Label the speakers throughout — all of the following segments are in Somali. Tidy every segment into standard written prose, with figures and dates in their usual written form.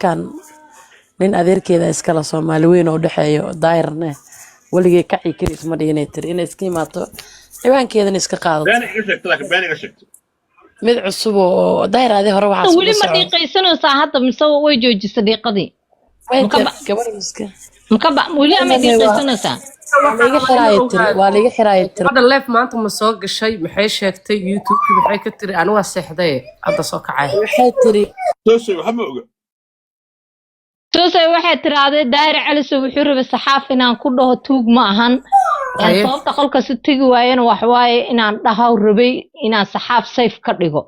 Speaker 1: Kan nin adeerkeeda iskala Soomaali weyn oo u dhexeeyo Daahirne weligay kaci kari isma dhihinay tiri inay iska imaato ciwaankeedana iska qaadato.
Speaker 2: Been iga sheegto, laakiin been iga sheegto.
Speaker 1: Mid cusub oo Daahir adi hore waxaas
Speaker 3: weli
Speaker 1: uga
Speaker 3: ma
Speaker 1: soco.
Speaker 3: Dhiiqaysanaysaa hadda mise way joojisay dhiiqadii?
Speaker 1: Way
Speaker 3: Maka
Speaker 1: tir
Speaker 3: ba
Speaker 1: gabadha iska
Speaker 3: maka ba weli ama dhiiqaysanaysaa?
Speaker 1: Waa laiga xiraaya tiri, waa laiga xiraaya tiri.
Speaker 4: Gabadha leef maanta ma soo gashay? Maxay sheegtay YouTube? Maxay ka tiri? Anigu waa seexday, hadda soo kacay.
Speaker 1: Waxay tiri
Speaker 2: Toosay waxa ma oga.
Speaker 3: Toosay waxay tiraahday Daahir Calisow wuxuu rabay Saxaaf inaan ku dhaho tuug ma ahan.
Speaker 4: Haye.
Speaker 3: Sababta qolkaas u tegi waayena wax waaye inaan dhahaw rabay inaan Saxaaf safe ka dhigo,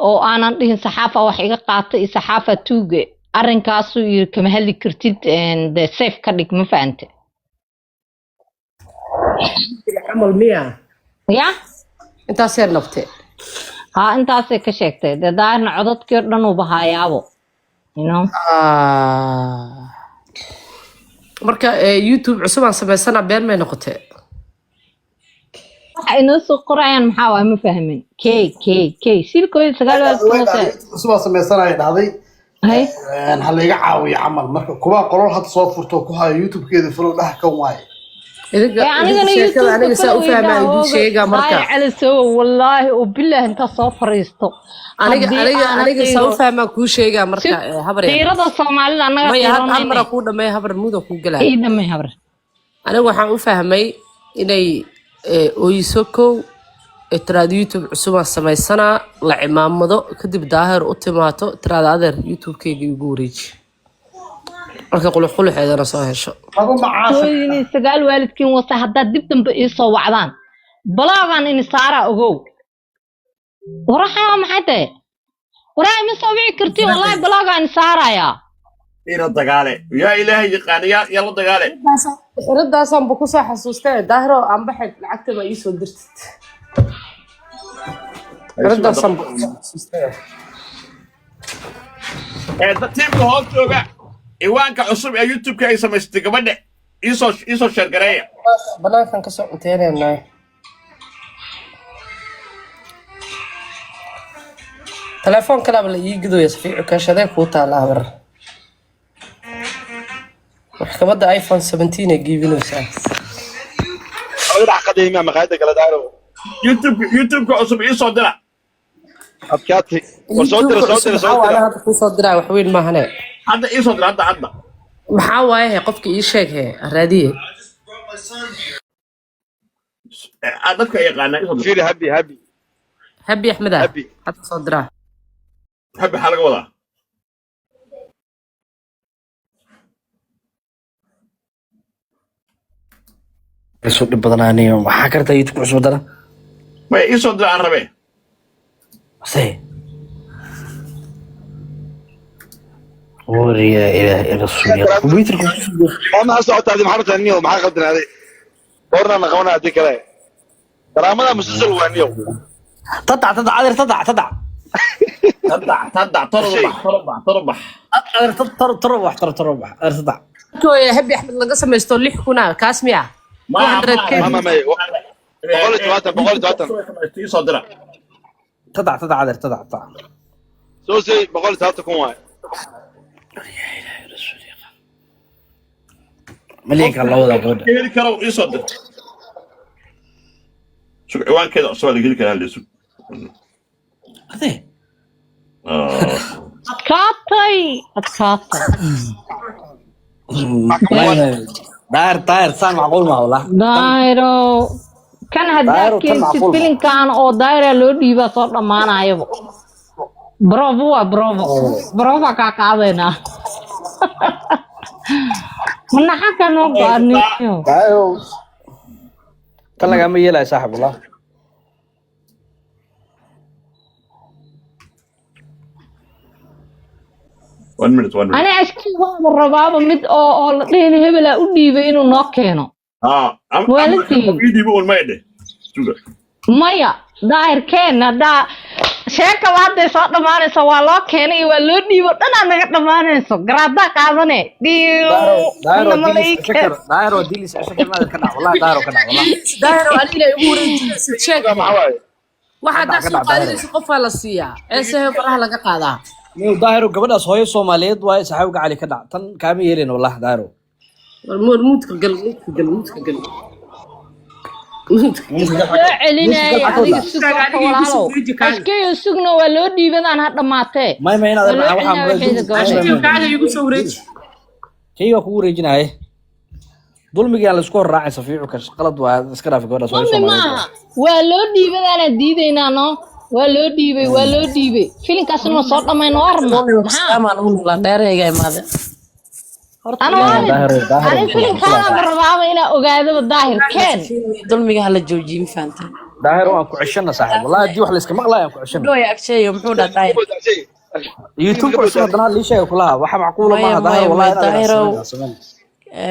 Speaker 3: oo aanan dhihin Saxaafa wax iga qaata iyo Saxaafa tuuge. Arrinkaasu iyo kama hadli kartid, dee safe ka dhig, ma fahante?
Speaker 4: Camal miya?
Speaker 3: Ya.
Speaker 4: Intaasee nabte.
Speaker 3: Haa, intaasay ka sheegtay. Dee Daahirna codadkii oo dhan uu bahaayaabo you know?
Speaker 4: Ah. Marka YouTube cusub aan samaysana been may noqotee?
Speaker 3: Waxa inoo soo qorayaan maxaa waay? Ma fahmin. K K K silkooda sagaal waa
Speaker 5: way
Speaker 3: hoose.
Speaker 5: dhahday cusubaa sameysanaya dhahday.
Speaker 3: Hay.
Speaker 5: Ha layga caawiyo camal. Marka kubaa qolol hadda soo furto ku hayo YouTube-keeda follow dhaha kan waaye.
Speaker 4: Idinka
Speaker 3: ee anigana
Speaker 4: idinka sheekada
Speaker 3: YouTube-ka
Speaker 4: aniga saa u
Speaker 3: kale
Speaker 4: fahmaa
Speaker 3: way
Speaker 4: idin sheega marka.
Speaker 3: Daahir Calisow, wallaahi oo bilaahi, intaa soo fariisto
Speaker 4: aniga
Speaker 3: haddii
Speaker 4: aniga
Speaker 3: aanan
Speaker 4: aniga saa u
Speaker 3: qiiro
Speaker 4: fahmaa kuu sheegaa
Speaker 3: si
Speaker 4: marka habar yar.
Speaker 3: Qiirada Soomaalida annaga
Speaker 4: Maya, hal hal
Speaker 3: qiiranayna.
Speaker 4: mara kuu dhameey, habar muda kuu galaya.
Speaker 3: Ii dhamay, habar.
Speaker 4: Aniga waxaan u fahmay inay ooyiso kow ee tiraahdo YouTube cusubaan samaysanaa, la cimaamado, kadib Daahir u timaato, tiraahdo adeer YouTube-kayga igu wareeji, marka quluxquluxeedana soo hesho.
Speaker 5: Laba macaasha.
Speaker 3: Hooyadii sagaal waalidkiin wasa, haddaad dib dambe ii soo wacdaan balaagaan ini saaraa. Ogow, waraxan waa maxay tahay? Waraa ima soo wici kartiin, wallaahi balaagaan ini saarayaa.
Speaker 2: Ina dagaale yaa Ilaahay yaqaana, yaa yaa la dagaale.
Speaker 4: Xiradaasaan ba kusoo xasuustay. Daahiro, aan baxay, lacagta ma iisoo dirtid? Xiradaasaan ba kusoo xasuustay.
Speaker 2: Ee dad tiimka hoos jooga, ciwaanka cusub ee YouTube-ka ay samaysatay gabadha iisoo share gareeya.
Speaker 4: Banaankan kasoo cunteynayna. Telefoon kalaaba la ii gidooya. Safiicu kaashadee kuu taala, habar? Maxkamadda iPhone 17 ay giibinaysaa.
Speaker 6: Madax qadayma maqaayada kala daaro.
Speaker 2: YouTube-ka cusub iisoo dira.
Speaker 6: Adkaati war, soo dira.
Speaker 4: YouTube-ka
Speaker 6: Soo
Speaker 4: cusub
Speaker 6: dira, soo
Speaker 4: maxaa
Speaker 6: dira.
Speaker 4: Waana hadda kuu soo diraa, wax weyn maahane.
Speaker 2: Hadda iisoo dira, hadda hadda.
Speaker 4: Maxaa waaye he? Qofka ii sheeg he, raadiye.
Speaker 2: Dadka yaqaana iisoo dira.
Speaker 6: Fiiri, habi habi.
Speaker 4: Habi Axmeda.
Speaker 6: Habi.
Speaker 4: Hadda soo diraa.
Speaker 2: Habi maxaa laga wadaa?
Speaker 7: Isu dhib badanaaniyo waxaa kartaa YouTube cusub dara.
Speaker 2: Maya, iisoo dira aan rabee.
Speaker 7: Se wariya ilaah ila suuya computerka ku soo.
Speaker 6: Oo maxaa socotaa? Maxaa rabtaa niyo? Maxaa qaldinaaday? Goorna na qabanaa haddii kale daraamada musalsal waa niyo.
Speaker 7: Tadac tadac adeer, tadac tadac.
Speaker 2: Tadac tadac, torobax torobax torobax.
Speaker 7: Adeer torobax torobax adeer, tadac.
Speaker 4: Kooya Habi Axmed laga samaysto 6,000 kaas miya? 200K.
Speaker 6: Ma ma 170, 170.
Speaker 2: Iisoo dira.
Speaker 7: Tadac tadac adeer, tadac tadac.
Speaker 6: Soo sey, 170,000 waay.
Speaker 7: Malyanka loo wadaa gabadha.
Speaker 2: Heli karo iisoo dir. Sug, ciwaankeeda cusub waa laga heli karaa, leesug.
Speaker 7: Adee.
Speaker 3: Adkaatay, adkaatay.
Speaker 7: Daahir, Daahir, saan macquul ma wallah.
Speaker 3: Daahiro kan haddaad
Speaker 7: Daahiro, tan
Speaker 3: keentid
Speaker 7: macquul ma.
Speaker 3: Filinkan oo Daahira loo dhiibaa soo dhammaanayaba. Bravo waa bravo, bravo kaa qaadaynaa. Manaxa ka noo go-aniyo.
Speaker 7: Daahir, tan lagama yeelayo saaxib wallah.
Speaker 2: One minute, one minute.
Speaker 3: Ani ashkii waaba rabaaba mid oo la dhihin hebelaa u dhiibay inuu noo keeno.
Speaker 2: Ah, am
Speaker 3: Waalintiin.
Speaker 2: Ii dhiibo un may dheh. Suga.
Speaker 3: Maya, Daahir keen. Haddaa sheekaba hadday soo dhammaanayso waa loo keenay iyo waa loo dhiibo dhanaa naga dhammaanayso, garaadaa qaadane dhiiw.
Speaker 7: Daahir
Speaker 3: ma la ii keen.
Speaker 7: Daahir waa dilis cesho karnaa, ka dhac wallahi, Daahir ka dhac wallahi.
Speaker 4: Daahir, adiga igu wareejinaysid, sheeg.
Speaker 6: Maxaa waaye?
Speaker 4: Waxa haddaa
Speaker 7: Ka
Speaker 4: soo
Speaker 7: dhac, Daahir.
Speaker 4: qaadinaysa qofaa la siiyaa, eesehe faraha laga qaadaa.
Speaker 7: Niyow Daahiro, gabadhaas hooyo Soomaaliyeed waaye. Saxaabka Cali ka dhac, tan kaama yeelin wallah, Daahiro.
Speaker 4: War moor, mute-ka gal, mute-ka gal, mute-ka gal, mute-ka gal.
Speaker 3: Soo celinaya adiga, sug
Speaker 4: Kaaga
Speaker 3: horta.
Speaker 4: adiga igu soo
Speaker 3: Walaalow.
Speaker 4: wareeji kaaga.
Speaker 3: Ashkeyo, sugna, waa loo dhiibadaan, ha dhammaatee.
Speaker 7: May inaad
Speaker 3: Waa loo
Speaker 7: waxaa
Speaker 3: celinaya waxeeda gabadha.
Speaker 4: Ashkeyo, kaaga igu soo wareeji.
Speaker 7: Kayga kugu wareejinaye. Dulmigaan la isku hor raacay, Safiicu ka qalad waa, iska dhaaf gabadhaas hooyo
Speaker 3: Dulmi
Speaker 7: Soomaaliyeed.
Speaker 3: maaha, waa loo dhiibadaanaa diidaynaa. No, waa loo dhiibay, waa loo dhiibay. Filinkaasna waa soo dhammayn, waa rabnaa maxaa?
Speaker 1: Salaamaan ugu noolaa dheerayga imaade horta.
Speaker 3: Ana
Speaker 1: Ilaahay
Speaker 3: waa
Speaker 7: Daahiro, Daahiro.
Speaker 3: Ani filinkaana rabaaba inaa ogaadaba, Daahir keen.
Speaker 1: Dulmiga hala joojiyo, ma fahantay?
Speaker 7: Daahiro, waan ku ceshana saaxiib, wallahi haddii wax la iska maqlayo aan ku ceshana.
Speaker 1: Dhooya agsheeyo, muxuu dhaha Daahir?
Speaker 7: YouTube cusub haddana lii sheega kulaha, waxa macquula
Speaker 1: Maya,
Speaker 7: maaha Daahiro.
Speaker 1: maya,
Speaker 7: Wallahi
Speaker 1: maya,
Speaker 7: inaad
Speaker 1: Daahirow.
Speaker 7: samayn.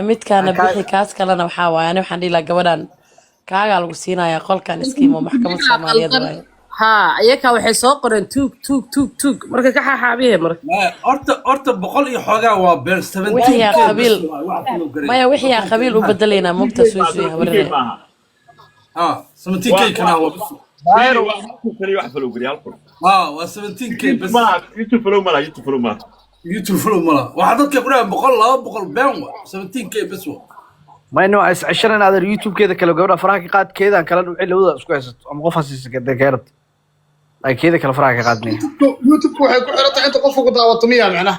Speaker 1: Midkaana bixi, kaas kalena waxaa waaye, ani waxaan dhihi lahaa gabadhan kaagaa lagu siinayaa qolkan iskiimo maxkamad Soomaaliyeed waaye.
Speaker 4: Haa, ayakaa waxay soo qoreen tuug, tuug, tuug, tuug, marka ka xaxaabihe marka.
Speaker 8: Maya, horta boqol iyo xoogaa waa been.
Speaker 1: Wixii
Speaker 8: 17K
Speaker 1: aa qabiil
Speaker 8: bas waa wax follow gareey.
Speaker 1: Maya, wixii aa qabiil u bedelaynaa mogta, suusuy habarine.
Speaker 2: Maaha.
Speaker 8: Ah, 17K kana waa bas.
Speaker 2: Fiiri, waa hal kun kaliya wax follow gariya, hal kun.
Speaker 8: Ah, waa 17K bas.
Speaker 2: Malaha YouTube follow, malaha YouTube follow, malaha.
Speaker 8: YouTube follow mala waxaa dadka ku dhahay 100, 200 been wa 17K bas wa.
Speaker 7: Mayno is ceshan inaad YouTube-keeda kale gabadha faraha ka qaad, keedaan kala dhuci labada isku haysato ama qof hasiisa keerad, laakiin keeda kale faraha ka qaadnaya.
Speaker 5: YouTube waxay ku xiran tahay inta qofku ku daawato miyaa macnaha?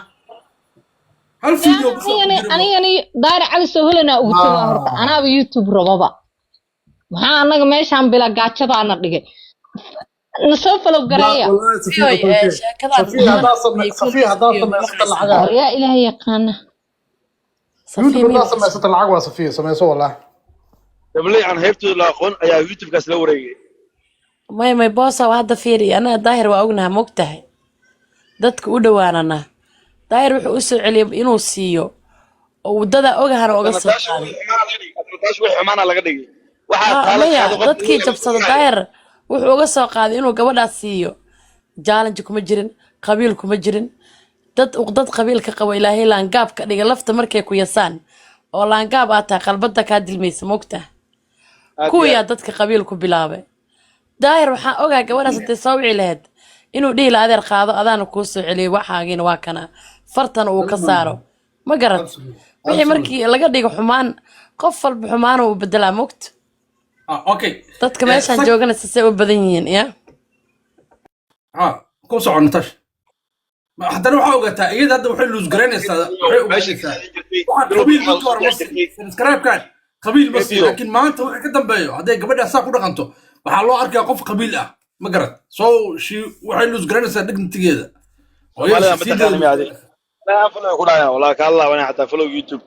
Speaker 8: Hal video bas oo ku
Speaker 3: Anigani
Speaker 8: jira.
Speaker 3: Anigani Daahir Cali soo helanaa ugu tagaa horta. Anaaba YouTube rababa, maxaa annaga meeshaan bila gaajadaana dhigay? Na soo follow gareeya.
Speaker 5: Wallahi Safiya,
Speaker 1: Fiyoy, sheekadan
Speaker 5: Safiya haddaa Safiya haddaa samaysata lacag.
Speaker 3: War yaa Ilaahay yaqaana.
Speaker 1: Safiya
Speaker 5: YouTube
Speaker 1: miyaa?
Speaker 5: haddaa samaysata lacag waa, Safiya samayso wallahi.
Speaker 6: Dabley aan heybtooda la aqoon ayaa YouTube-kaas la wareegay.
Speaker 1: May boosa, hadda fiiri, anaga Daahir waa ognaha, mogtahay, dadka u dhowaanana Daahir wuxuu u soo celiyay inuu siiyo oo waddada ogahana oga soo qaaday.
Speaker 6: Taas wixii xumaana laga dhigay waxaa
Speaker 1: Ha,
Speaker 6: taala
Speaker 1: maya,
Speaker 6: qaado qof.
Speaker 1: Dadkii jabsada Daahir wuxuu uga soo qaaday inuu gabadhaas siiyo. Challenge kuma jirin, qabiil kuma jirin. Dad qabiil ka qabo Ilaahay laangaab ka dhiga lafta markay ku yasaan oo laangaab aad tahay, qalbada kaa dilmaysa, mogtaha. Kuwiyaa dadka qabiil ku bilaabay. Daahir waxaan ogaa gabadhaas hadday soo wici lahayd inuu dhihi la adeer qaado, adaana kuu soo celiyay, waxaagiina waa kana, fartana uu ka saaro. Ma garat? Wixii markii laga dhigo xumaan, qof walba xumaana uu bedelaa, mogta.
Speaker 8: Ah, okay.
Speaker 1: Dadka meeshaan joogana sisay u badan yihiin ya.
Speaker 8: Ah, ku soco Natash. Haddana waxaa ogaataa iyada hadda waxay lose garaynaysaa, waxay ogaanaysaa waxaan qabiil marka hore ma siin subscribe-kan, qabiil ma siin, laakiin maanta wixii ka dambeeyo hadday gabadha saa ku dhaqanto waxaa loo arkaa qof qabiil ah, ma garat? So she waxay lose garaynaysaa dignity-geeda oo iyada
Speaker 6: Soomaalida ma
Speaker 8: shakhsiyadeeda.
Speaker 6: taqaani miyaa adiga? Anaa follow ku dhahaya wallahi, kaa laabanaya xataa follow YouTube.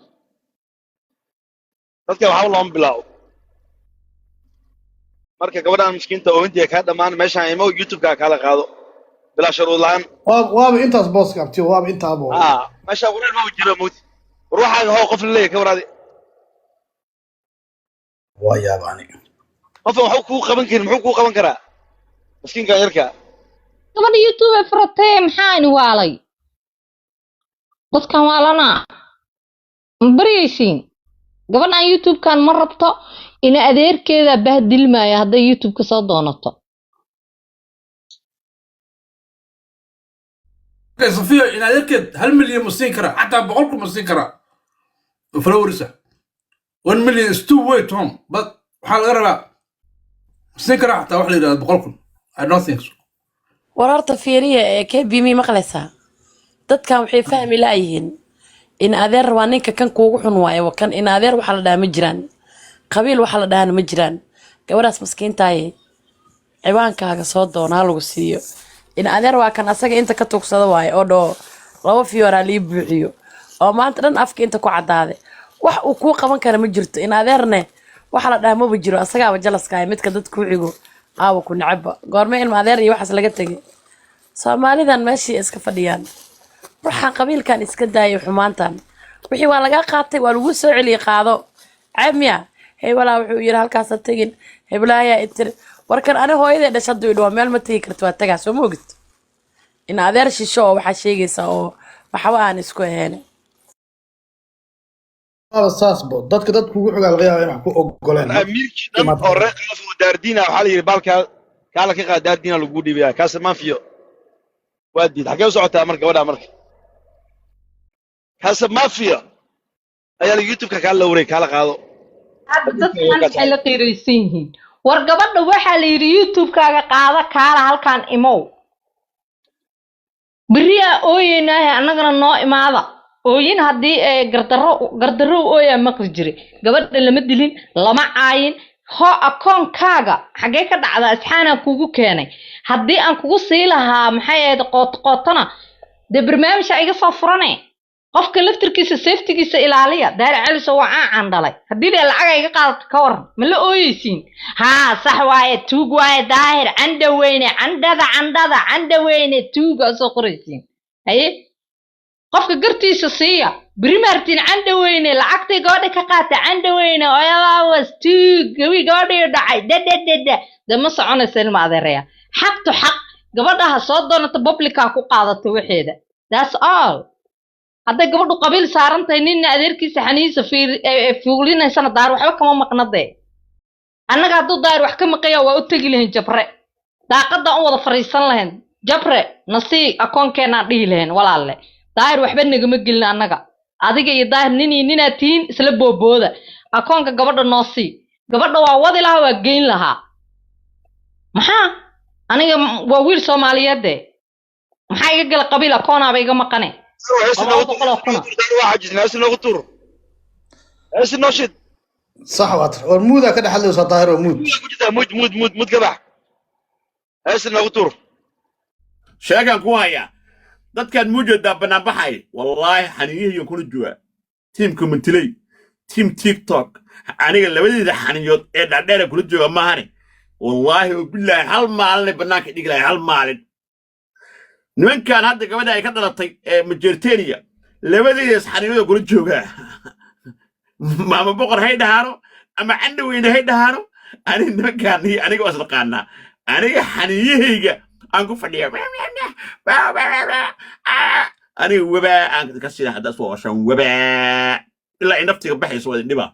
Speaker 6: Dadka waxba looma bilaabo. Marka gabadhan miskiinta oo intii kaa dhammaan meeshaan imo YouTube-ka kaala qaado bilaa shuruud la'aan.
Speaker 5: Waaba intaas booska abtiyo, waaba intaaba.
Speaker 6: Ah, meesha wareer ma jiro mawti. War waxaaga hoo qof la leeyahay ka waraadi.
Speaker 5: Waa yaaba aniga.
Speaker 6: Qofkan waxba kuu qaban karin, muxuu kuu qaban karaa miskiinkan yarka?
Speaker 3: Gabadha YouTube ay furatee, maxaa ini waalay? Dadkan waalana ma baryaysiin? Gabadhan YouTube-kan ma rabto, ina adeerkeeda bahdilmaya hadday YouTube-ka soo doonato.
Speaker 8: Okay, Safiya, in adeerkeed 1 milyan ma siin karaa? Xataa 100,000 ma siin karaa followers? 1 million is too way to home, but waxaa laga rabaa ma siin karaa xataa wax la yidhahdo 100,000? I don't think so.
Speaker 1: War horta fiiriya ee KB, mi maqlaysaa? Dadkan waxay fahmi laayihiin in adeer waa ninka kan kuugu xun waaye, waa kan in adeer waxa la dhahaa ma jiraan, qabiil waxa la dhahaana ma jiraan. Gabadhaas maskiintaaye ciwaankaaga soo doonaa lagu siiyo. In adeer waa kan asaga inta ka tuugsada waaye oo dhaho laba fiyooraa lii buuxiyo oo maanta dhan afka inta ku caddaade, wax uu kuu qaban kara ma jirto. In adeerne waxa la dhahaa maba jiro, asagaaba jalaskaayo midka dad kuu xigo aawa ku necabba. Goorme ilma adeer iyo waxaas laga tegay? Soomaalidan meeshii iska fadhiyaan, waxaan qabiilkan iska daayay, xumaantan wixii waa laga qaatay, waa lagu soo celiyey, qaado. Ceeb miya? Hey walaa, wuxuu yidhi halkaas ha tegin, heblaayaa itir. Warkan ani hooyaday dhasha hadduu idhaho meel ma tegi karto, waa tagaa, soo ma ogid? In adeer shisho oo waxaa sheegaysaa oo waxba aan isku ahayn.
Speaker 5: Waaba saasbo, dadka dad kugu xogaa laga yaaba in wax ku ogoleen.
Speaker 6: Amiirkii dhan oo reer Qalaf oo Daardiina waxaa la yidhi baalkaa kaala ka qaad, Daardiina lagu dhiibaya kaas maafiyo. Waa diid. Xaggee u socotaa marka gabadha? Marka kaasa mafia ayaa la YouTube-ka kaala wareeg, kaala qaado.
Speaker 3: Hadda dadkan maxay la qiiraysan yihiin? War gabadha waxaa la yidhi YouTube-kaaga qaada, kaala halkaan imow. Beriyaa ooyeynaahe, annagana noo imaada ooyin. Haddii ee gardarro gardarro u ooyaa maqli jiray. Gabadha lama dilin, lama caayin. Ho, akoonkaaga xaggee ka dhacda? Isxaanaa kugu keenay. Haddii aan kugu sii lahaa, maxay ahayd, qoot qootana dee barnaamijha iga soo furane. Qofka laftirkiisa safetigiisa ilaaliya. Daari Celiso waa caacaan dhalay. Haddii dee lacaga iga qaadato, ka waran? Ma la ooyeysiin? Haa, sax waaye, tuug waaye Daahir candha weyne, candhada candhada candha weyne, tuuga soo qoraysiin. Haye, qofka gartiisa siiya. Beri maartiin candha weyne lacagtii gabadha ka qaatay, candha weyne oyadaawas tuug gawi gabadhii dhacay dadadada. Dee ma soconaysa, ilma adeeraya. Xaqtu xaq gabadha ha soo doonato, publica ku qaadato waxeeda. That's all. Hadday gabadhu qabiil saaran tahay, ninna adeerkiisa xaniisa fuulinaysana, Daar waxba kama maqna dee. Annaga hadduu Daar wax ka maqaya, waa u tegi lahayn Jabre, daaqadaan u wada fadhiisan lahayn. Jabre, nasii akoonkeenaan dhihi lahayn. Walaalle, Daahir waxba nagama gelin annaga. Adiga iyo Daahir nin iyo ninaad tihiin, isla boobooda. Akoonka gabadha noo sii. Gabadha waa wadi lahaa, waa geyn lahaa. Maxaa aniga waa wiil Soomaaliyeed dee. Maxaa iga gala qabiil? Akoonaaba iga maqane. 200,000.
Speaker 6: Waa xajisnaa. Heesi noogu tuur, heesi noo shid.
Speaker 5: Sax waad war muudaa ka dhex hadlaysaa, Daahir, oo muud.
Speaker 6: Ku jirtaa muud, muud, muud, muud ka bax. Heesi noogu tuur.
Speaker 2: Sheegaan ku hayaa. Dadkaan muujeedaa banaanbaxay, wallaahi xaniyihiiyan kula joogaa. Tiimka mantiley, tiim TikTok, aniga labadeeda xaniyood ee dhaadheera kula jooga maahane. Wallaahi oo bilaahi, hal maalinay bannaanka dhigi lahay, hal maalin. Nimankan hadda gabadha ay ka dhalatay ee Majertenia, labadeedas xaniyood kula joogaa. Maama Boqor hay dhahaano ama Candhaweyne hay dhahaano, ani nimankaan iyo aniga waa isnaqaanaa. Aniga xaniyahayga aan ku fadhiya, aniga wabaa aan ka sida haddaad soo washaan wabaa ilaa ay naftiga baxayso. Waa idin dhibaa.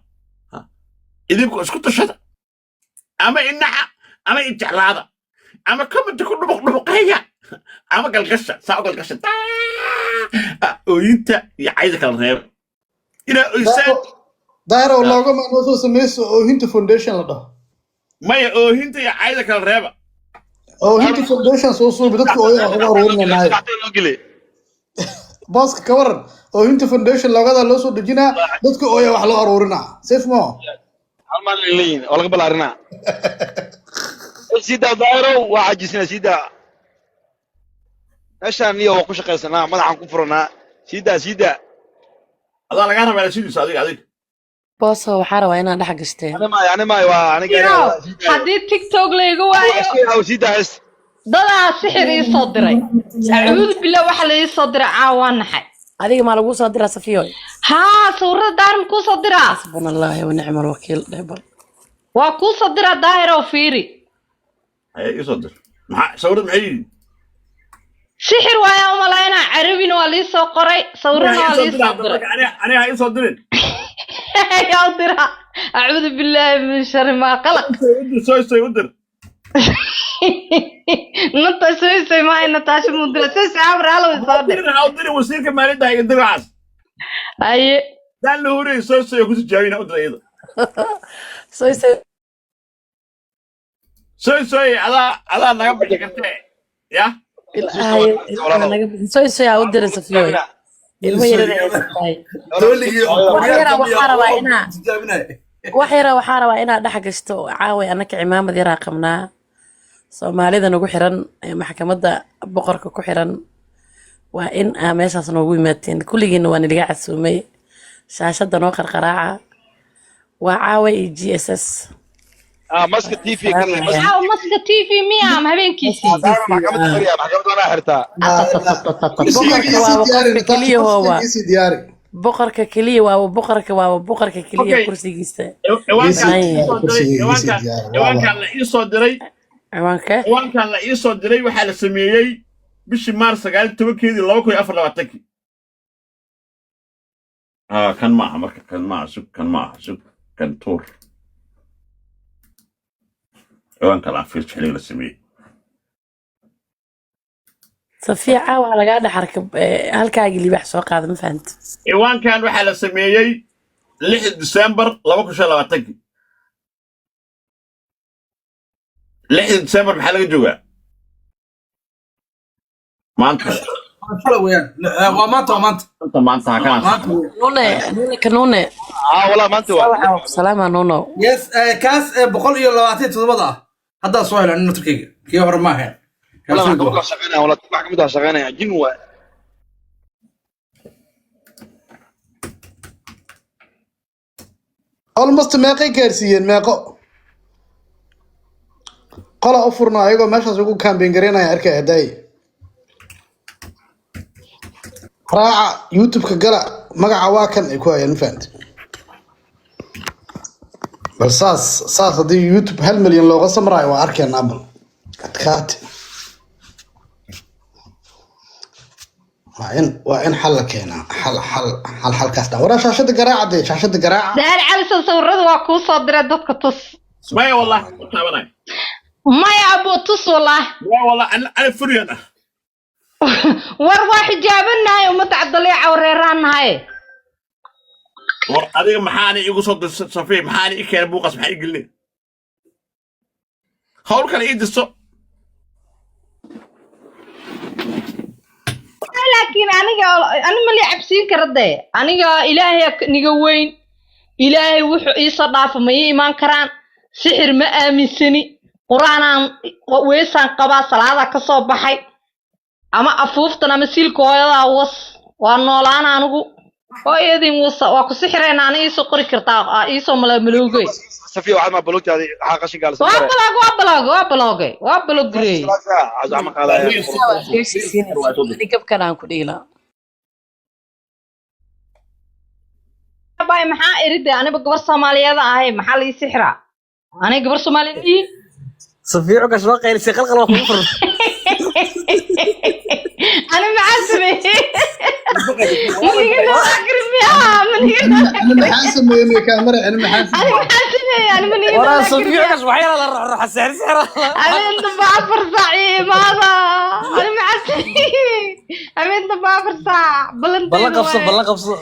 Speaker 2: Idinku isku tashada, ama inaca ama ijeclaada, ama commenta ku dhubuq dhubuqeeya, ama galgasha saa u galgasha. Ooyinta iyo cayda kala reeba inaa oysaan.
Speaker 5: Daahir, oo looga noo soo sameyso Oohinta Foundation la dhaho.
Speaker 2: Maya, oohinta iyo cayda kala reeba.
Speaker 5: Oohinta Foundation soo suubi, dadka ooya wax uga aruurinanahay. Booska ka waran? Oohinta Foundation loogada loo soo dejinaa, dadka ooya wax loo aruurinaa, safe mo.
Speaker 6: Hal maalin leeyihin oo laga balaarinaa. Sidaa Daahirow, waa cajisnaa. Sidaa meeshaan niyo waa ku shaqaysanaa, madaxaan ku furanaa. Sidaa, sidaa.
Speaker 2: Adaa lagaa rabaa sidiisa, adiga, adiga.
Speaker 1: Booso, waxaa rabaa inaan dhex gashtee.
Speaker 6: Ani maayo, ani maayo, waa aniga.
Speaker 3: Haddii TikTok layga waayo,
Speaker 6: Sidaa hees.
Speaker 3: Dadaa sixir ii soo diray, acuudu billah. Waxa la ii soo diray caawa waa naxay.
Speaker 1: Adiga maa laguu soo diraa, Safiyo?
Speaker 3: Haa, sawirada Daahir ma kuu soo diraa?
Speaker 1: Xasbuna allaahi wa nicma alwakiil dhebal.
Speaker 3: Waa kuu soo diraa, Daahir, oo fiiri.
Speaker 2: Haye, ii soo dir. Maxaa sawirad maxay yihiin?
Speaker 3: Sixir waayaan umalaynaa. Carabina waa lii soo qoray, sawirana waa lii soo diray.
Speaker 2: Aniga ha ii soo dirin.
Speaker 3: Yaa u diraa? Acuudu billaahi min shari maa qalaq.
Speaker 2: Soo soo u dir.
Speaker 3: Nanta soysay maahay, Nataasha mudira soysay amar halow soo dir.
Speaker 2: Ha u dirin wasiirka maalinta, iga dir waxaas.
Speaker 3: Haye.
Speaker 2: Daan la hurayay, soo soo ku tijaabina, u dir iyada.
Speaker 1: Soysay.
Speaker 2: Soo soo, adaa naga bixi kartee ya.
Speaker 1: Soysay ha u dirin, Safiyo, ilmo yarana haysatahay. Wax yara waxaa rabaa inaa wax yara waxaa rabaa inaad dhex gashto. Caaway annaka cimaamad yaraa qabnaa. Soomaalida nagu xiran ee maxkamadda boqorka ku xiran, waa in aa meeshaas noogu yimaadeen. Kulligiina waa niliga casuumay. Shaashadda noo qarqaraaca. Waa caaway iyo GSS.
Speaker 6: Maska TV.
Speaker 3: Caawa Maska TV miya ama habeenkiisii?
Speaker 6: Maxkamadda xiriya, maxkamadda wanaa xirtaa.
Speaker 1: Boqorka waaba qofka keliya hoowa.
Speaker 5: Diyaari.
Speaker 1: Boqorka keliya waaba boqorka, waaba boqorka keliya.
Speaker 2: Okay.
Speaker 1: Kursigiisa.
Speaker 2: Ciwaankaan la ii soo diray.
Speaker 1: Ciwaanka.
Speaker 2: Ciwaankaan la ii soo diray waxaa la sameeyey bishii Maars 19-keedii 2024-kii. Kan maaha marka, kan maaha, sug, kan maaha, sug, kan tuur. Ciwaanka la afiir xilliga la sameeyey.
Speaker 1: Safiya caawa lagaa dhex arka halkaagii libaax soo qaada, ma fahanta?
Speaker 2: Ciwaankan waxaa la sameeyey 6 Disembar 2025. 6 Disembar maxaa laga joogaa maanta?
Speaker 8: Shalay weeyaan. Waa maanta, waa maanta.
Speaker 2: Maanta, maanta ha kana.
Speaker 8: Maanta weeyaan.
Speaker 1: Nuune, nuune ka nuune.
Speaker 6: Ah, walaa maanta waa.
Speaker 1: Waxaa ku salaama nuuno.
Speaker 8: Yes, kaas 127 ah haddaa soo helan naftarkayga, kii hore ma ahayn.
Speaker 6: Walaa
Speaker 8: Kaas
Speaker 6: maxkamadda waa shaqaynaya, walaa maxkamadda waa shaqaynaya, jin waa.
Speaker 5: Almost meeqay gaarsiiyeen? Meeqo qola u furna ayagoo meeshaas ugu campaign garaynaya arkay hadaaye raaca YouTube-ka gala, magaca waa kan ay ku hayaan, ma fahamtid? Bal saas haddii YouTube 1 milyan looga samraayo waa arkeenaa. Bal adkaate, waa in xal la keenaa, xal xal xal xalkaas dha waraa. Shaashada garaaca dee, shaashada garaaca.
Speaker 3: Daahir Cali soo sawirada waa kuu soo diray, dadka tus.
Speaker 2: Maya, wallahi ma taabanay.
Speaker 3: Maya abo, tus wallah.
Speaker 2: Maya wallahi, ana furyan ah.
Speaker 3: War waa xijaabanahay, ummadda Cabdaleeca wareeraan nahay.
Speaker 2: War adiga maxaana iigu soo dirsa Safiya? Maxaana ii keenay buuqaas? Maxaa ii gelinay hawl kale ii dirso?
Speaker 3: Laakiin aniga ani ma lii cabsiin kara dee. Aniga Ilaahay niga weyn, Ilaahay wuxuu iisoo dhaafa ma ii imaan karaan. Sixir ma aaminsani, qur-aanaan weesaan qabaa, salaadaa ka soo baxay ama afuuftan ama siilka hooyadaa was waa noolaan. Anigu hooyadin wasa waa ku sixirayna. Ani iisoo qori kartaa, iisoo malaamalowgey.
Speaker 6: Safiya, waxaad maa balogtaadi, waxaa qashinkaa la
Speaker 3: waa
Speaker 6: soo
Speaker 3: baloog, waa baloog, waa baloogay, waa balogreey.
Speaker 6: ma qaadaya.
Speaker 1: Gabkan aan ku dhiila.
Speaker 3: Bay maxaa eride? Aniba gabar Soomaaliyeed ahay, maxaa la ii sixiraa? Aniga gabar Soomaaliyeed ii
Speaker 7: Safiico ka soo qaylisay, qalqal waa kugu furan.
Speaker 3: Ani maxaa sameeyey? Maniga noo akrimiyaa, maniga noo
Speaker 5: Ani maxaa sameeyey kaamara? Ani maxaa
Speaker 3: ani
Speaker 5: sameeyey?
Speaker 3: Maxaa sameeyey ani? Maniga
Speaker 7: waraa
Speaker 3: noo
Speaker 7: Safiico
Speaker 3: akrimiyaa
Speaker 7: kas waxyaala la ruxruxa, sixir sixir.
Speaker 3: Habeen dambe 4 saac ii imaada. Ani maxaa sameeyey? Habeen dambe 4 saac
Speaker 7: ballan
Speaker 3: ballanteedu
Speaker 7: qabso
Speaker 3: waaye.
Speaker 7: Ballan qabso.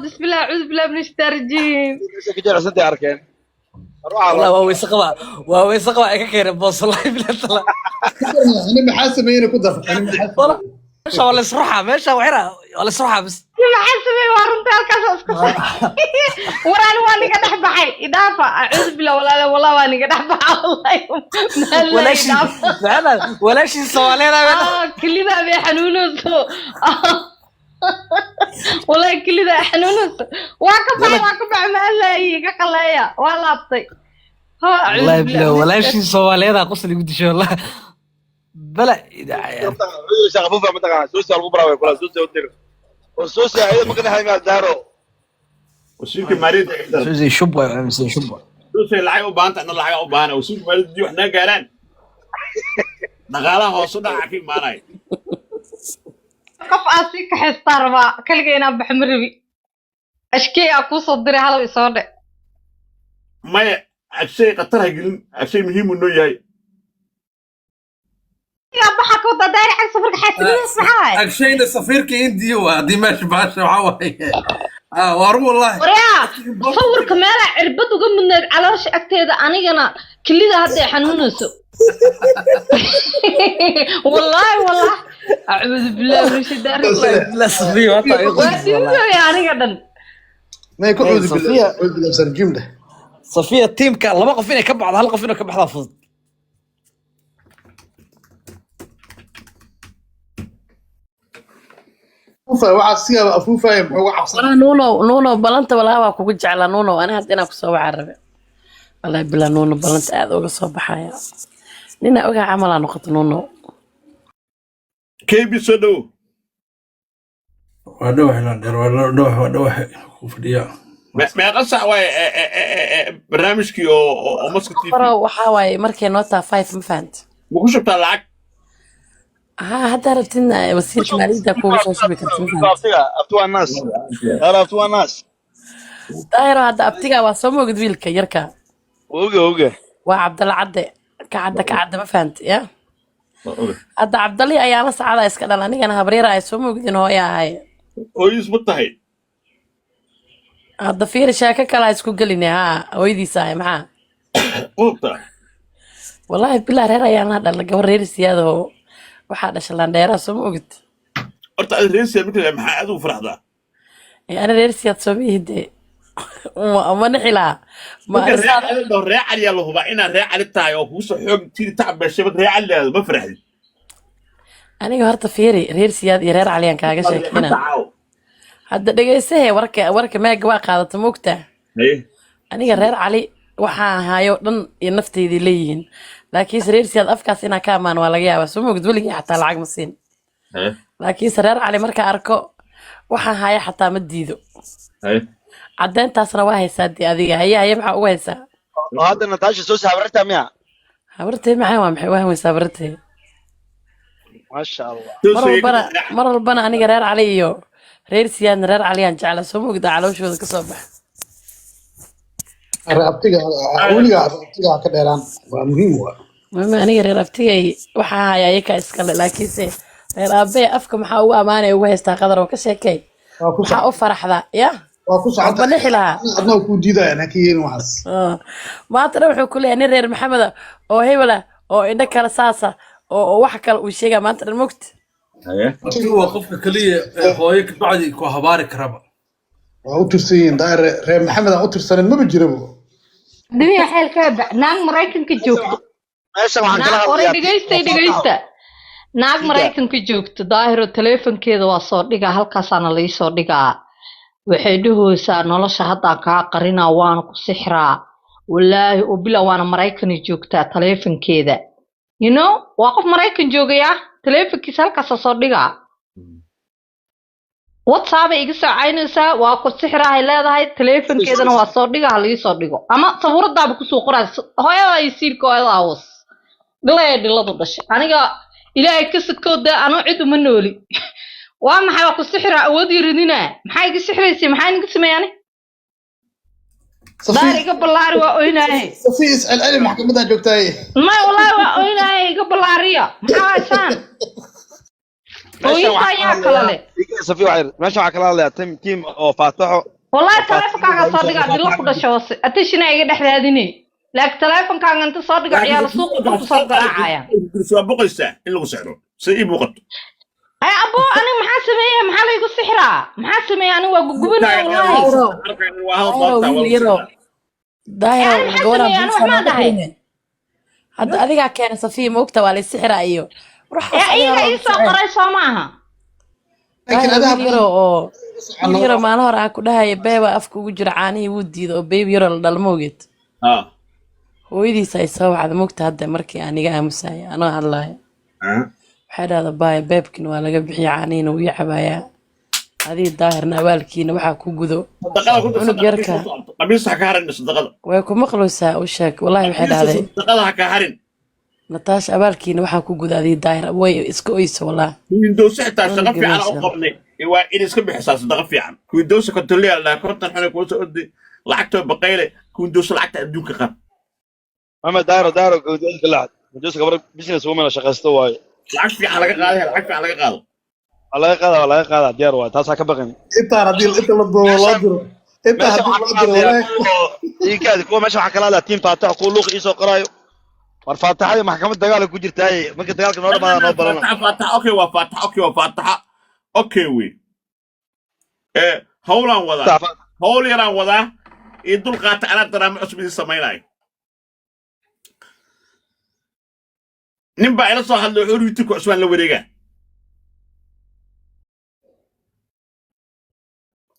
Speaker 3: Bismillah, acuudu billahi min ashaitaan rajiim.
Speaker 6: Ka jecelsantay arkeen.
Speaker 7: Wallah waa weyse qabaa, waa weyse qabaa, ay ka keeneen boos, wallahi billahi taala.
Speaker 5: Ani maxaa sameeyey ku dar? Ani maxaa
Speaker 7: Wallah, meesha waa la isruxaa, meesha waxira waa la isruxaa bis.
Speaker 3: Maxaa sameeyey? Waa runta, halkaas iska war. Ani waa niga dhex baxay, idhaafa. Acuudu billah, walaala, wallah waa niga dhex baxa, wallahi meel la
Speaker 7: walaashii
Speaker 3: idhaafa.
Speaker 7: Maxamed walaashii Soomaaliyeed
Speaker 3: Kelida bay xanuunayso, wallahi kelida xanuunayso. Waa ka baxay, waa ka baxay, ma iga qaleeya, waa laabtay ha. Acuudu
Speaker 7: wallahi
Speaker 3: billah
Speaker 7: billahi walaashii Soomaaliyeed qosol igu dishay, wallahi bala.
Speaker 6: Shaqafufa mataqaanaa, suusi lagu baraaway kula suusi u dir oo suusi ayada ma qanahay ma daaro.
Speaker 2: Wasiirka maaliyadda ii dar.
Speaker 7: Suusi shub way aaminsan shub.
Speaker 2: Suusay lacag u baahanta, anna lacag u baahana. Wasiirka maaliyadda haddii wax naga gaaraan, dhaqaalaha hoos u dhaca ka imaanaya.
Speaker 3: Qof aad sii kaxaystaa rabaa, kaliga inaan baxo ma rabi. Ashkey aa kuu soo diray, halow isoo dhe.
Speaker 2: Maya, agshay khatar ha gelin, agshay muhiim uu noo yahay.
Speaker 3: Yaa baxa ka wadaa daari cag safarka xaasidadiis maxaa waay?
Speaker 8: Agshayna safiirka Indiya waa haddii meesha baasha waxaa waaye. Waa run wallahi.
Speaker 3: Waryaa, sawirka meelaa cirbad uga mudneed caloosha agteeda, anigana kelida hadda ay xanuunayso, wallaahi wallahi, acuudu billahi min shaytaani rajiim.
Speaker 7: La Safiya waa ay
Speaker 3: waa
Speaker 7: qosol wallahi.
Speaker 3: dhibsooya aniga dhan.
Speaker 5: May ku
Speaker 7: Hey,
Speaker 5: cuudu
Speaker 7: Safiya.
Speaker 5: billah, cuudu billah sarjim dheh.
Speaker 7: Safiya, tiimka laba qof inay ka baxdo, hal qof inay ka baxdaa fudud.
Speaker 5: Afuufaya, waxaa sigaaba afuufaya, muxuu uga cabsan?
Speaker 1: Walaa nuunow, nuunow, ballanta walaa waa kugu jeclaa nuunow. Ani hadda inaan kusoo wacaa rabe, wallahi bilaa nuuno, ballanta aad uga soo baxaya nina ogaa camalaa noqoto nuunow.
Speaker 2: KB soo dhowo.
Speaker 8: Waa dhawax ilaan dheer, waa dhawax, waa dhawax ku fadhiya.
Speaker 2: Meeqa sac waaye barnaamijkii oo Maska TV?
Speaker 1: Faro waxaa waaye markay noo taha 5, ma fahanta?
Speaker 2: Ma ku shubtaa lacag?
Speaker 1: Haa, haddaa rabtidna wasiirka maaliyadda kuuga soo shubi karta, ma fahanta?
Speaker 6: Abtiga, abti waa naas daaro, abti waa naas.
Speaker 1: Daahiro, hadda abtigaa waa soo moogid wiilka yarka.
Speaker 6: Oge oge.
Speaker 1: Waa Cabdalla Cadde, ka cadda, ka cadda, ma fahanta? Ya.
Speaker 2: Waa oga.
Speaker 1: Hadda Cabdali ayaa la sacada iska dhal, anigana habriira ay soo moogdin hooya ahay.
Speaker 2: Hooyadiis ma tahay?
Speaker 1: Hadda fiiri, sheeko kale ha isku geline. Haa, hooyadiis ahay, maxaa?
Speaker 2: Qubta.
Speaker 1: Wallaahi bilaa, reer ayaan la dhala, gabar reer Siyaadoo waxaa dhasha landheeraa, soo ma ogid?
Speaker 2: Horta aad reer Siyaad marka maxaa aad ugu faraxdaa?
Speaker 1: Ee, ani reer Siyaad soo ma ihide, ma nixilaa ma.
Speaker 2: Marka reer Cali dhaho, reer Cali yaa la hubaa inaad reer Cali tahay oo kugu soo xoog tiri tacab beeshay. Marka reer Cali lahaado ma faraxdid?
Speaker 1: Aniga horta fiiri, reer Siyaad iyo reer Caliyaan kaaga sheekeyna. Hadda dhegeysahe, warka meega waa qaadata, moogtaa?
Speaker 2: Haye.
Speaker 1: Aniga reer Cali waxaa hayo dhan iyo nafteydii leeyihiin, laakiinse reer Siyaad afkaas inaa ka amaan waa laga yaabaa, soo moogid? Weligii xataa lacag ma siin.
Speaker 2: Haye.
Speaker 1: Laakiinse reer Cali markaa arko, waxaan haya xataa ma diido.
Speaker 2: Haye.
Speaker 1: Caddeyntaasna waa haysaa dee adiga. Haye haye, maxaa ugu haysaa?
Speaker 6: Oo hadda Natasha soo saxabarta miya?
Speaker 1: Habartay maxay, waa maxay wahweysaa habartay?
Speaker 6: Maasha Allah.
Speaker 1: Mar walbana aniga reer Cali iyo reer Siyaadna, reer Caliyaan jecla, soo moogda? Calooshooda kasoo baxa.
Speaker 5: Abtiga weligaa abtiga ha ka dheeraan, waa muhiim waa.
Speaker 1: Mama, aniga reer abtigay waxaa haya ayakaa iskale, laakiinse reer aabbee afka maxaa ugu amaanaya, ugu haystaa? Qadar oo ka sheekay.
Speaker 5: Waa ku
Speaker 1: maxaa u faraxdaa ya?
Speaker 5: Waa ku
Speaker 1: Walba nixi lahaa.
Speaker 5: Adna kuu diidayaan, ha ka yeelin waxaas.
Speaker 1: Ah, maanta dhan wuxuu ku leeyahay nin reer Maxameda oo hebela oo indho kale saasa oo wax kale uu sheegaa maanta dhan, mogta?
Speaker 2: Haye.
Speaker 8: Abtigu waa qofka keliya ee hooyo kabacdi ku habaari karaba.
Speaker 5: Waa u tirsan yihiin daahir, reer Maxamed aan u tirsanin maba jirabo.
Speaker 3: Dunya xeelkaa naag Maraykanka joogto.
Speaker 6: Meeshan waxaan kala
Speaker 3: Naag hore
Speaker 6: hadlayaa.
Speaker 3: Dhegaysta, dhegaysta. Naag Maraykanka joogto, Daahiro, taleefankeeda waa soo dhigaa, halkaasaana lai soo dhigaa. Waxay dhahaysaa nolosha haddaan kaa qarinaa, waana ku sixraa, walaahi oo bila, waana Maraykani joogtaa. Taleefankeeda, waa qof Maraykan joogaya, taleefankiisa halkaasaa soo dhigaa. WhatsAppay iga soo caynaysaa, waa ku sixiraahay leedahay. Taleefankeedana waa soo dhiga, ha laii soo dhigo ama sabuuradaaba kusoo qoraa. Hooyada iyo siilka hooyada hoos dhilaya, dhiladu dhashay. Aniga Ilaahay ka sakooda, anuu cid uma nooli. Waa maxay waa ku sixiraa? Awood ii ridinaa, maxaa iga sixiraysay? Maxaa iga sameeyay ani? Daar iga ballaari, waa oynaaye.
Speaker 5: Safi, iscelceli, maxkamadaa joogtaaye.
Speaker 3: May, wallaahi waa oynaaye, iga ballaariya. Maxaa haysaan?
Speaker 6: Meeshan
Speaker 3: Ooyinta
Speaker 6: waxaan
Speaker 3: ayaa
Speaker 6: kala
Speaker 3: kala leh.
Speaker 6: hadlayaa Safi, waxay meeshan waxaan kala hadlayaa team oo Faataxo.
Speaker 3: Wallahi taleefonkaaga soo dhigaa, dhilo ku dhasho hoose, attention iga dhex raadinay, laakiin taleefonkaaga inta soo dhigo, ciyaal suuqa ku soo garaacaya.
Speaker 2: Waa boqaysaa in lagu sexdo si ii muuqato.
Speaker 3: Ay abo, aniga maxaa sameeya? Maxaa laygu sixiraa? maxaa sameeya? Aniga waa gugubinaya wallahi.
Speaker 2: Waa hadal
Speaker 1: Daahiro,
Speaker 2: doontaa, waa
Speaker 1: wiil
Speaker 2: lagu
Speaker 1: yaro
Speaker 2: sexdaa.
Speaker 1: Daahiro.
Speaker 3: Ani maxaa
Speaker 1: Gabaraan
Speaker 3: sameeya? Ani wax
Speaker 1: buusan
Speaker 3: maa dhahay.
Speaker 1: Hadda adigaa keena Safiya, maogta? Waa laysixiraa iyo ruuxaas.
Speaker 3: Ee,
Speaker 1: Adigaa
Speaker 3: iyaga
Speaker 1: loo
Speaker 3: ii soo
Speaker 1: socon.
Speaker 3: qoray, soo maaha?
Speaker 5: Laakiin
Speaker 1: Daahiro,
Speaker 5: adaa
Speaker 1: wiil yaro oo wiil yaro maalin hore aan ku dhahaya beeba afka ugu jira, caanihii wuu diiday, oo beeb yaro la dhalma ogeed?
Speaker 2: Ah.
Speaker 1: Hooyadiisa ay soo wacda, mogta? Hadda markii aan iga aamusaya anoo hadlaaya,
Speaker 2: Ah.
Speaker 1: waxay dhahda, baaya, beebkin waa laga bixiya, caanihiina wuu ii cabayaa, adiga Daahirna abaalkiina waxaa ku gudo.
Speaker 2: Sadaqada ku
Speaker 1: Cunug yarka.
Speaker 2: Qamiis ha ka harin sadaqada.
Speaker 1: Way ku maqlaysaa, u sheeg. Wallahi waxay dhahday,
Speaker 2: Sadaqada ha ka harin.
Speaker 1: Nataasha, abaalkiina waxaa ku guda adiga Daahir. Way iska oysa wallahi.
Speaker 2: Windows xitaa shaqo
Speaker 1: Cunuga
Speaker 2: fiican u
Speaker 1: meesha.
Speaker 2: qabnay, waa in iska bixisaa sadaqa fiican. Windows kontoliya la 50 xuna kuu soo ordi, lacagta baqayle. Windows lacagta adduunka qab.
Speaker 6: Mama, daaro daaro gowdka lacag. Windows gabar business woman shaqaysto waaye.
Speaker 2: Lacag fiican laga qaaday, lacag fiican laga qaado.
Speaker 6: Waa laga qaadaa, waa laga qaadaa, diyaar waaye, taasaa ka baqin.
Speaker 5: Intaan haddii inta la doobo loo diro, inta
Speaker 6: Meesha
Speaker 5: haddii
Speaker 6: waxaan
Speaker 5: loo
Speaker 6: kala
Speaker 5: diro
Speaker 6: hadlayaa
Speaker 5: walahi.
Speaker 6: kuwa iikaadi, kuwa meesha waxaan kala hadlayaa team Faatax, kuwa luuq iisoo qoraayo. War Faataxadii maxkamad dagaal ku jirtaaye, marka dagaalka noo dhamaada noo balana.
Speaker 2: Faataxa, faataxa, okay, waa faataxa, okay, waa faataxa, okay. Wey ee howlaan wadaa, hawl yaraan wadaa iyo dul qaata, anaa daraamo cusub idin samaynayo. Nin baa ila soo hadlay, wuxuu YouTube cusbaan la wareegaa.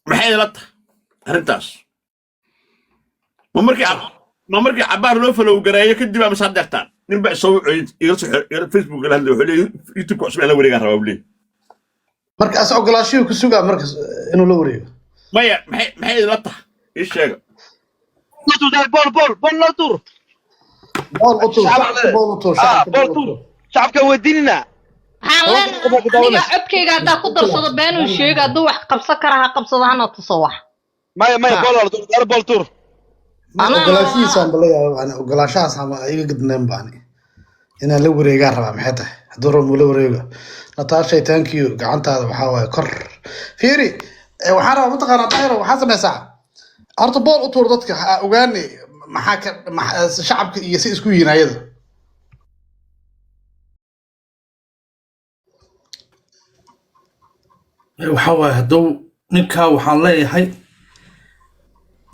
Speaker 2: Maxay ila tahay arrintaas? Ma markii cabaar loo falow gareeyo kadib ama saad deertaan? Nin baa isoo wuxuu iga soo Facebook la hadlay, wuxuu leeyahay YouTube cusbaan la wareegaa rabaa, buu leeyahay.
Speaker 5: Marka as ogolaashihii ku sugaa marka inuu la wareego.
Speaker 2: Maya, maxay idila tahay? Ii sheega.
Speaker 6: Bool bool bool loo tuur.
Speaker 5: Bool u tuur.
Speaker 6: Shacabka
Speaker 5: Shacabka
Speaker 6: leh.
Speaker 5: bool u tuur.
Speaker 6: Ah,
Speaker 5: Shacabka
Speaker 6: bool
Speaker 5: bool u
Speaker 6: tuur.
Speaker 5: tuur.
Speaker 6: Shacabka weydiinina.
Speaker 3: Waxaan
Speaker 6: Toban
Speaker 3: leenahay
Speaker 6: qof baa ku
Speaker 3: aniga
Speaker 6: daawanaysa.
Speaker 3: codkayga haddaa ku darsado, beenuu sheega. Hadduu wax qabsan kara ha qabsado, hana tuso wax.
Speaker 6: Maya maya,
Speaker 3: Ha.
Speaker 6: bool waa la tuur, daaro bool tuur.
Speaker 3: Anaa
Speaker 5: Ogolaashihiisaan bala yaaba ani, ogolaashahaas ama iga gadneen ba ani. Inaan la wareegaan rabaa, maxay tahay? Hadduu rabo muu la wareego. Natasha, thank you. Gacantaada waxaa waaye kor fiiri. Waxaan rabaa, mataqaanaa, Daahiro, waxaa sameysaa horta bool u tuur dadka, ha ogaani maxaa ka shacabka iyo si isku yihiin ayada.
Speaker 8: Waxaa waaye, hadduu ninkaa waxaan leeyahay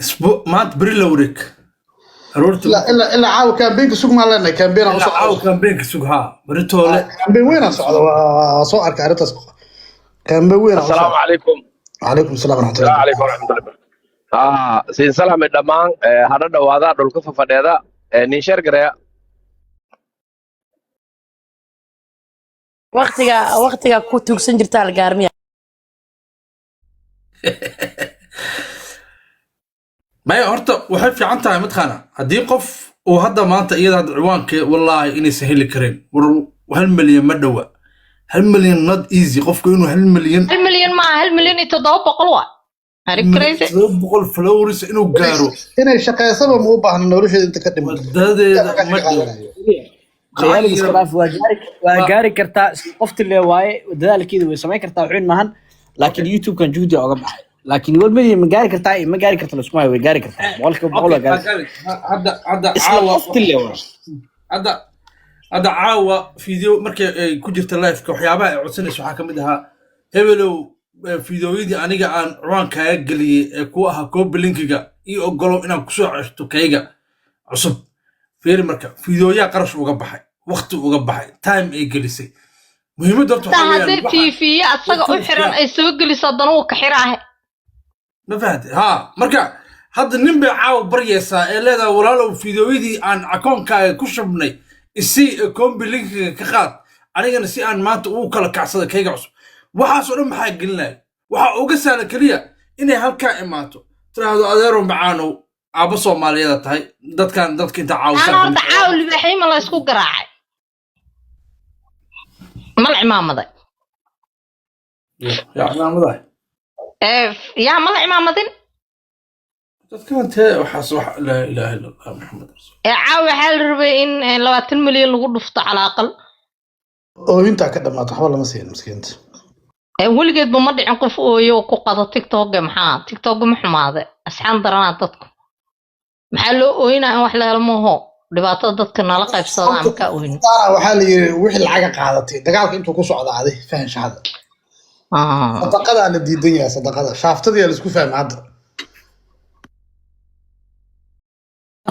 Speaker 8: isbu maanta beri la wareeg aroorta.
Speaker 5: Ilaa caawa campaignka sug maan leenahay, campaign aan u
Speaker 8: ilaa
Speaker 5: socdo.
Speaker 8: Caawa campaignka sug, haa, beritoole.
Speaker 5: Campaign weyn aan socdo, waa soo arkay arrintaas, campaign weyn aan u
Speaker 9: السلام
Speaker 5: socdo.
Speaker 9: عليكم.
Speaker 5: Calaykum asalaam
Speaker 9: السلام
Speaker 5: waraxmatullahi.
Speaker 9: عليكم ورحمة الله وبركاته. Siin salaamay dhammaan, hadha dhawaada dhulka fafadheeda, nin sheer gareya.
Speaker 1: Waqtiga ku tuugsan jirtaa la gaarmiya.
Speaker 8: Maya, horta waxay fiican tahay mataqaana haddii qof uu hadda maanta iyada hadda ciwaanka, wallaahi inaysan heli karin. War 1 milyan ma dhowa, 1 milyan not easy qofku inuu 1 milyan.
Speaker 3: 1 milyan maaha, 1,700,000 waa. Are you crazy?
Speaker 8: 700 followers inuu gaaro.
Speaker 5: Inay shaqeysaba ma u baahna nolosheeda inta ka dhiman.
Speaker 8: Wadadeeda ma dhow.
Speaker 7: Khiyaaliga iska dhaaf, waa gaari kartaa qofti le waaye, dadaalkeeda way samayn kartaa, wuxuun maahan, laakiin YouTube-kan juhdi oga baxay, laakiin 1 milyan ma gaari kartaa iyo ma gaari karta laisku hayo. Way gaari kartaa, 100% waa gaari kartaa.
Speaker 8: Hadda
Speaker 7: isla
Speaker 8: caawa
Speaker 7: qofti le waaye.
Speaker 8: Hadda caawa video markay ay ku jirta liveka, waxyaabaha ay codsanayso waxaa ka mid ahaa, hebelow, fideoyadii aniga aan ciwaan kaaga geliyey ee ku ahaa copy linkiga, ii ogolow inaan kusoo ceshto kayga cusub. Fiiri, marka fideoyaa qarash uga baxay, waqti uga baxay, time ay gelisay. Muhiimadda horta
Speaker 3: Hataa
Speaker 8: waxaa
Speaker 3: haddii
Speaker 8: weeyaan waxa
Speaker 3: TV asaga u xiran ay soo geliso, haddana wuu ka xiraahe.
Speaker 8: Ma fahantay? Ha, marka hadda nin bay caawa baryaysaa ee leedahay, walaalow, fideoyadii aan akoonkaaga ku shubnay isii, ee copy linkiga ka qaad, anigana si aan maanta ugu kala kacsada kayga cusub. Waxaasoo dhan maxaa gelinaya? Waxaa uga sahla keliya inay halkaa imaato, tiraahdo, adeerow macaanow, aabba Soomaaliyeeda tahay, dadkan dadka inta
Speaker 3: Ana
Speaker 8: caawisaa.
Speaker 3: Horta caawa libaaxyo ma la isku garaacay? Ma la cimaamaday?
Speaker 8: Yaa cimaamadahay?
Speaker 3: Yaa ma la cimaamadin?
Speaker 8: Dadkan tee waxaas wax, laa ilaaha illa Allah Maxamed rasuul.
Speaker 3: Caawa waxaa la rabay in 20 milyan lagu dhufto cala aqal.
Speaker 5: Ooyintaa ka dhamaata, waxba lama siin miskiinta.
Speaker 3: Weligeedba ma dhicin qof ooyo oo ku qado TikTok. Maxaa TikTok ma xumaade? Asxaan daranaa dadku. Maxaa loo ooyinaa? In wax la helo maaho, dhibaatada dadka nala qaybsadaan markaa ooyno.
Speaker 5: Saara, waxaa la yiri wixii lacaga qaadatay dagaalka intuu ku socda adi fahan shahada. Sadaqadaa la diidan yahay, sadaqada shaaftadii la isku fahmay hadda.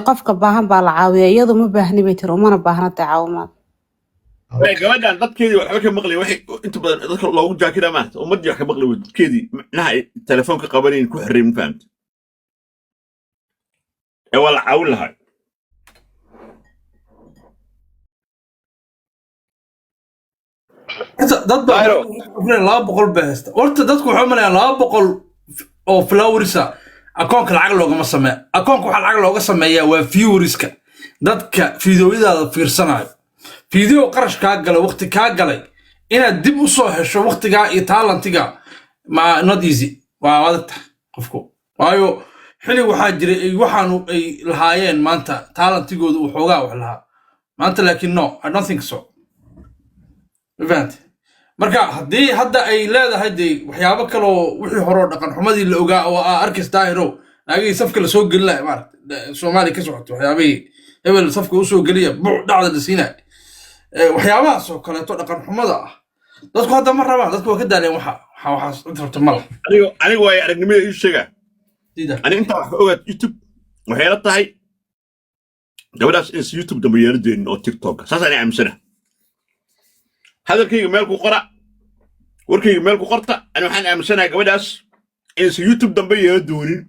Speaker 10: Qofka baahan baa la caawiya, iyadu ma baahni bay tiri, umana baahna dee caawimaad.
Speaker 2: Gabadhan dadkeedii waxba ka maqlay, waxay inta badan dadka loogu jaakira maanta ummaddii wax ka maqlay wey, dadkeedii macnaha ay telefoon ka qabanayn ku xirray, ma fahamta? Ee waa la caawin lahaa.
Speaker 8: Horta dad baa
Speaker 9: Daahiro.
Speaker 8: 200 bay haysta. Horta dadku waxay u malayaan 200 oo flowersa akoonka lacag loogama sameeya. Akoonka waxaa lacag looga sameeyaa waa viewerska, dadka fideoyadaada fiirsanayo. Fideo qarash kaa galay, waqti kaa galay, inaad dib u soo hesho waqtigaa iyo taalantiga ma not easy, waa adag tahay qofku, waayo xili waxaa jiray ay waxaanu ay lahaayeen maanta taalantigooda uu xoogaa wax lahaa maanta, laakiin no, I don't think so. Ma fahanti? Marka haddii hadda ay leedahay dee waxyaabo kaloo wixii horoo dhaqan xumadii la ogaa oo aa arkays, Daahirow, naagihii safka lasoo gelinaya, maaragta, Soomaaliya ka socota, waxyaabihii hebel safka usoo geliya buuc dhacda la siinaya, waxyaabahaas oo kaleeto dhaqan xumada ah, dadku hadda ma rabaan. Dadku waa ka daaleen. Waxa waxaas cid rabta ma laha.
Speaker 2: Aniga waayo aragnimada ii sheega.
Speaker 8: Diida.
Speaker 2: Aniga intaa wax ka ogaad YouTube, waxay la tahay gabadhaas inaysan YouTube dambe yeelan doonin oo TikTok. Saas anaa aaminsana. Hadalkayga meel ku qora, warkayga meel ku qorta. Ani waxaan aaminsanahay gabadhaas inaysan YouTube dambe yeelan doonin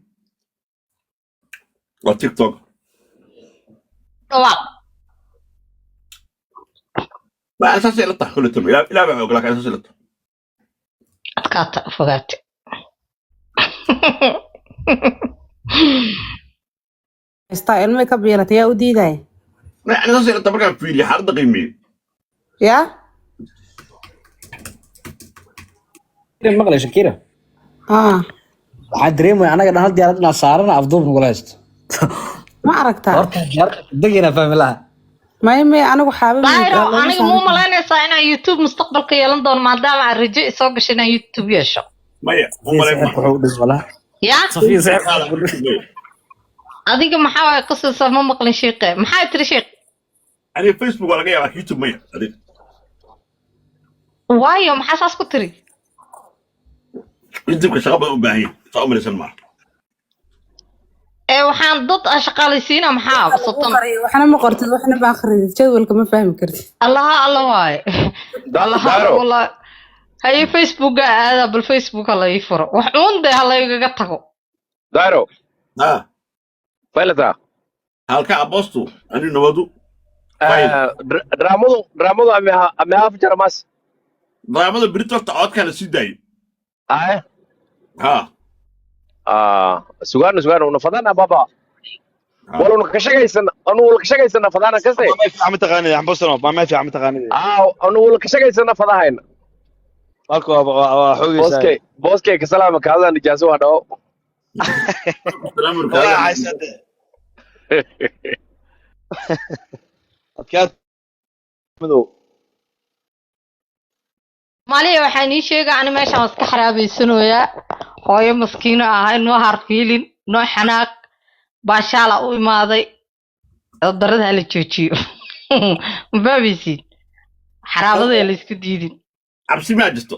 Speaker 2: oo TikTok.
Speaker 3: Dhawaaq.
Speaker 2: Ma saasay la tahay kulli tamo, ilaa baa og, laakiin saasay la tahay.
Speaker 3: Adkaata fogaate.
Speaker 10: Haystaa ilmay ka biilatay, yaa u diidaya?
Speaker 2: Ma ani saasay la tahay markaan fiiriyo xaaladda, qiimeeyo.
Speaker 10: Yaa.
Speaker 7: Maqlay Shakira.
Speaker 10: Ah.
Speaker 7: Waxaa dareemaya anaga dhan hal diyaarad inaan saarana afduub nagula haysto.
Speaker 10: Ma aragtaa?
Speaker 7: Horta diyaarad degayna fahmi laha.
Speaker 10: Maya maya, anigu xaaba ma
Speaker 3: Daahiro,
Speaker 10: looma
Speaker 3: aniga muu
Speaker 10: saaran.
Speaker 3: Malaynaysaa inaan YouTube mustaqbalka yeelan doono maadaama aan rajo isoo gashay inaan YouTube yeesho?
Speaker 2: Maya, u
Speaker 7: Safiya
Speaker 2: malayn
Speaker 7: sixirka wuxuu u dhis walaa.
Speaker 3: Ya.
Speaker 7: Safiya sixirka wuxuu u dhis.
Speaker 3: Adiga maxaa waay qisasa? Ma maqlin shiiqe, maxaa tiri shiiq?
Speaker 2: Aniga Facebook waa laga yaabaa, YouTube maya adiga.
Speaker 3: Waayo, maxaa saas ku tiri?
Speaker 2: YouTube-ka shaqa badan u baahan yahay, saa u malaysan maaha.
Speaker 3: Ee waxaan dad aan shaqaalaysiina maxaa
Speaker 10: Lagu
Speaker 3: soton
Speaker 10: qariyo, waxna ma qortid, waxna ma akhridid, jadwalka ma fahmi kartid.
Speaker 3: Allaha alla waaye, allaha.
Speaker 9: Daaro.
Speaker 3: Wallahi haye, Facebooka aada, bal Facebook ha la ii furo, wax uun dee ha laygaga tago.
Speaker 9: Daaro.
Speaker 2: Ha.
Speaker 9: Faylata.
Speaker 2: Halka abostu ani nabadu fayl.
Speaker 9: Dramadu ame haaf jaramas.
Speaker 2: Daraamada berito horta codkaa la sii daayay.
Speaker 9: Ay.
Speaker 2: Ha.
Speaker 9: Ah, sugano sugano una fadana baba. Wala una kashaqaysan, anu wala kashaqaysan fadana kase.
Speaker 6: Ma fiican mataqaanid ambassador, ma fiican mataqaanid.
Speaker 9: Ah, anu wala kashaqaysan fadahayna.
Speaker 6: Halka waa xoogaysaa.
Speaker 9: Boskey, boskey ka salaama kaada nijaaso waa dhawo.
Speaker 6: Waa haysate. Adkaad madow.
Speaker 3: Maliya, waxaan ii sheega ani meeshaan waa iska xaraabaysanayaa, hooyo maskiino ahay, noo harfiilin, noo xanaaq baashaala u imaaday, darada hala joojiyo, ma fahmaysiin? Xaraabada la isku diidin.
Speaker 2: Cabsi maa jirto?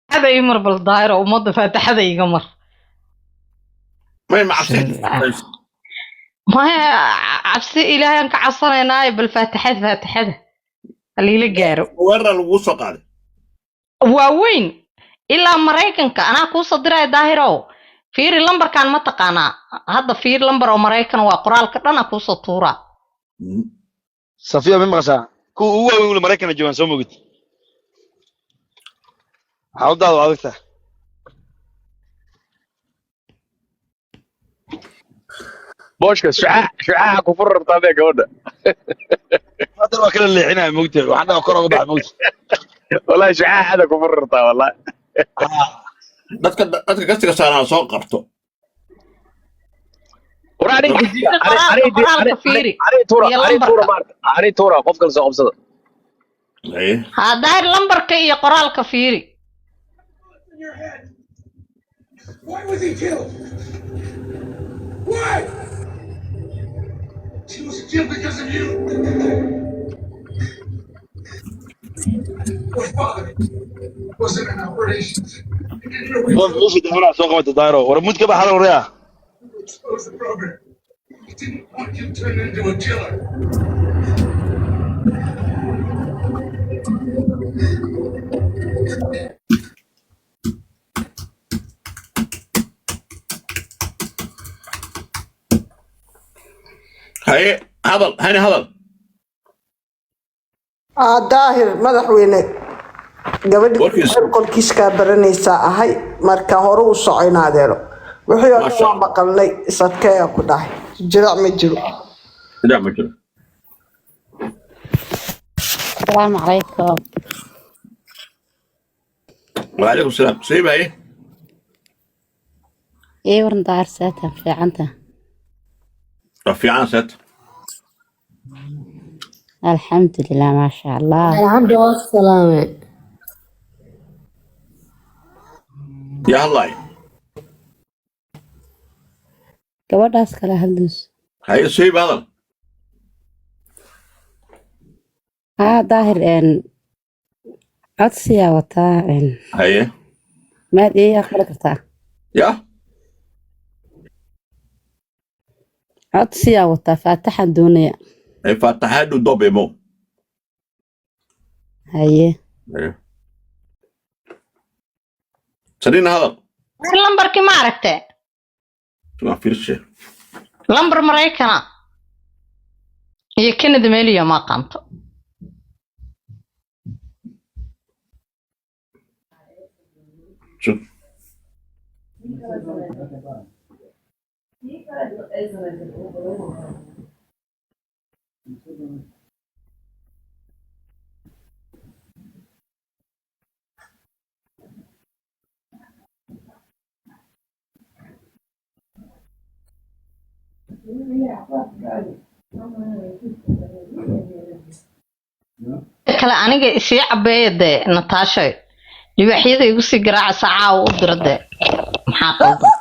Speaker 3: Faataxada ii mar bal Daahiro, ummadda faataxada iiga mar.
Speaker 2: Maya, ma cabsi?
Speaker 3: Maya, cabsi Ilaahay aan ka cabsanaynaayo, bal faataxada, faataxada haliila gaaro.
Speaker 2: Weerar lagu soo qaaday.
Speaker 3: Waaweyn ilaa Maraykanka anaa kuu soo diraya. Daahirow, fiiri lambarkan, ma taqaanaa? Hadda fiiri lambar oo Maraykan waa, qoraalka dhana kuusoo tuuraa.
Speaker 6: Safiya, ma maqashaa? Kuwa ugu waaweyn weli Maraykana joogaan, soo mogid xaaladaadu waa adagtaa.
Speaker 9: Boshka shucaac shucaaca ku fur rabtaa bee gabadha.
Speaker 6: Hadda waa kala leexinaya, mogtahay, waxaan dhaha kor uga baxa, mogtahay.
Speaker 9: Wallahi shucaac hada ku fur rabtaa wallahi.
Speaker 2: Dadka kasiga saaran soo qabto.
Speaker 9: War aniga
Speaker 3: Fiiri qoraalka, qoraalka fiiri
Speaker 9: ani tuura
Speaker 3: iyo
Speaker 9: ani tuura
Speaker 3: lambarka.
Speaker 9: Maarta ani tuura, qof kale soo qabsada.
Speaker 2: Haye.
Speaker 3: Ha Daahir, lambarka iyo qoraalka fiiri.
Speaker 11: Why was he killed? Why? She was killed because of you. Your father was in an operation. He didn't know we
Speaker 6: Qof muufi daahira soo qabata Daahiro. War mud ka baxa waryaa.
Speaker 11: expose the program. He didn't want you turned into a killer.
Speaker 2: Haye, hadal hani, hadal.
Speaker 12: Ah, Daahir madaxweyne, gabadhi
Speaker 2: Warkiis.
Speaker 12: qolkiiskaa baranaysaa ahay, marka hore u soco in adeero wixii oo dhan
Speaker 2: Maasha
Speaker 12: waa
Speaker 2: Allah.
Speaker 12: maqalnay, isadkeeya ku dhahay, jirac ma jiro.
Speaker 2: Sidaa ma jiro.
Speaker 10: Asalaamu calaykum.
Speaker 2: Wacalaykum salaam, sii haye.
Speaker 10: Ii waran Daahir, saatan fiicanta?
Speaker 2: Waa fiican seet.
Speaker 10: Alxamdulilah, maasha Allah.
Speaker 4: Alxamdu wasalaame.
Speaker 2: Yaa hadlaay?
Speaker 10: Gabadhaas kala hadlayso.
Speaker 2: Haye, sii hadal.
Speaker 10: Haa Daahir, codsiyaa wataa.
Speaker 2: Haye.
Speaker 10: Maad ii aqbali kartaa?
Speaker 2: Ya.
Speaker 10: Codsiyaa wataa, faataxaan doonaya.
Speaker 2: Ay faataxaadu doob imo.
Speaker 10: Haye.
Speaker 2: Haye. Sariina, hadal.
Speaker 3: Lambarkii ma aragtee?
Speaker 2: Waa fiirshe.
Speaker 3: Lambar Maraykana iyo Canada meeliya ma aqaanto.
Speaker 2: Sug.
Speaker 3: Kale aniga isii cabeeya dee Nataasha, libaaxyada igu sii garaacaysa caawa u dira dee, maxaa qaldan?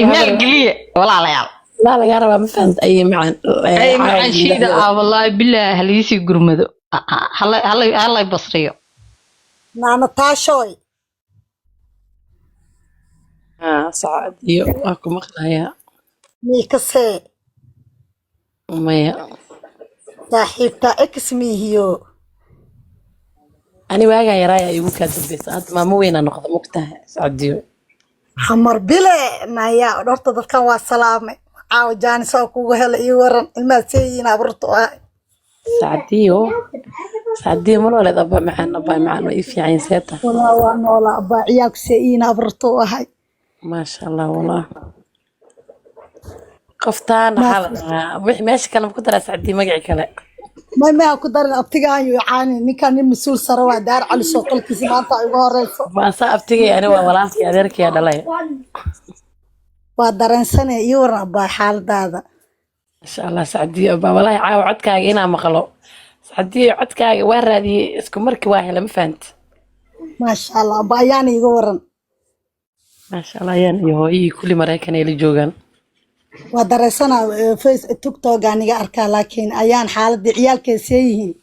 Speaker 3: Imaal geliye walaalayaal.
Speaker 1: Laa lagaa rabaa, ma fahant ayay macaan.
Speaker 3: Ay macaan shiida ah, wallaahi bilaahi haliisii gurmado, halay basriyo.
Speaker 13: Naa Nataashoy.
Speaker 1: Haa, sacad iyo waa ku maqlayaa.
Speaker 13: Miikasee?
Speaker 1: Maya.
Speaker 13: Saaxiibtaa ex miihiyo.
Speaker 1: Ani waagaa yaraaya igu kaa dambeysa, hadda maamo weynaa noqda, mogtahay sacadiyo.
Speaker 13: Xamar bile maya, horta dadkan waa salaamay. Caawa jaanis oo kugu hela, ii waran, ilmaha seeyiin, aburta u ahay.
Speaker 1: Sacdiyo, sacdiyo, ma nooleed? Abba macaan, abba macaan, waa ii fiican, seeta?
Speaker 13: Walaa waa noolaa abbaa, ciyaalku seeyiin, aburta u ahay.
Speaker 1: Maasha Allah, wallah qoftaan waxaa la dhahaa wixii meesha kale ma ku daraa sacdiyo magaci kale?
Speaker 13: May maha ku darin, abtigaan yu caani, ninkan nin mas-uul sare waa, daar cali soo qolkiisa maanta ay ugu horeyso.
Speaker 1: Maasaa abtigay, ani waa walaalkii, adeerkii dhalay.
Speaker 13: Waa dareensanaya, ii waran abbaa xaaladaada.
Speaker 1: Maasha Allah sacdiyo abba, walaahi caawa codkaaga inaa maqlo, sacdiyo codkaaga waa raadiyey, isku markii waa hela, ma fahant?
Speaker 13: Maasha Allah abba, ayaana iiga waran.
Speaker 1: Maasha Allah, ayaan iyo hooyihii kulli Maraykan ay la joogaan.
Speaker 13: Waa dareensanaa, face TikTokaan iga arkaa, laakiin ayaan xaaladii ciyaalkay see yihiin,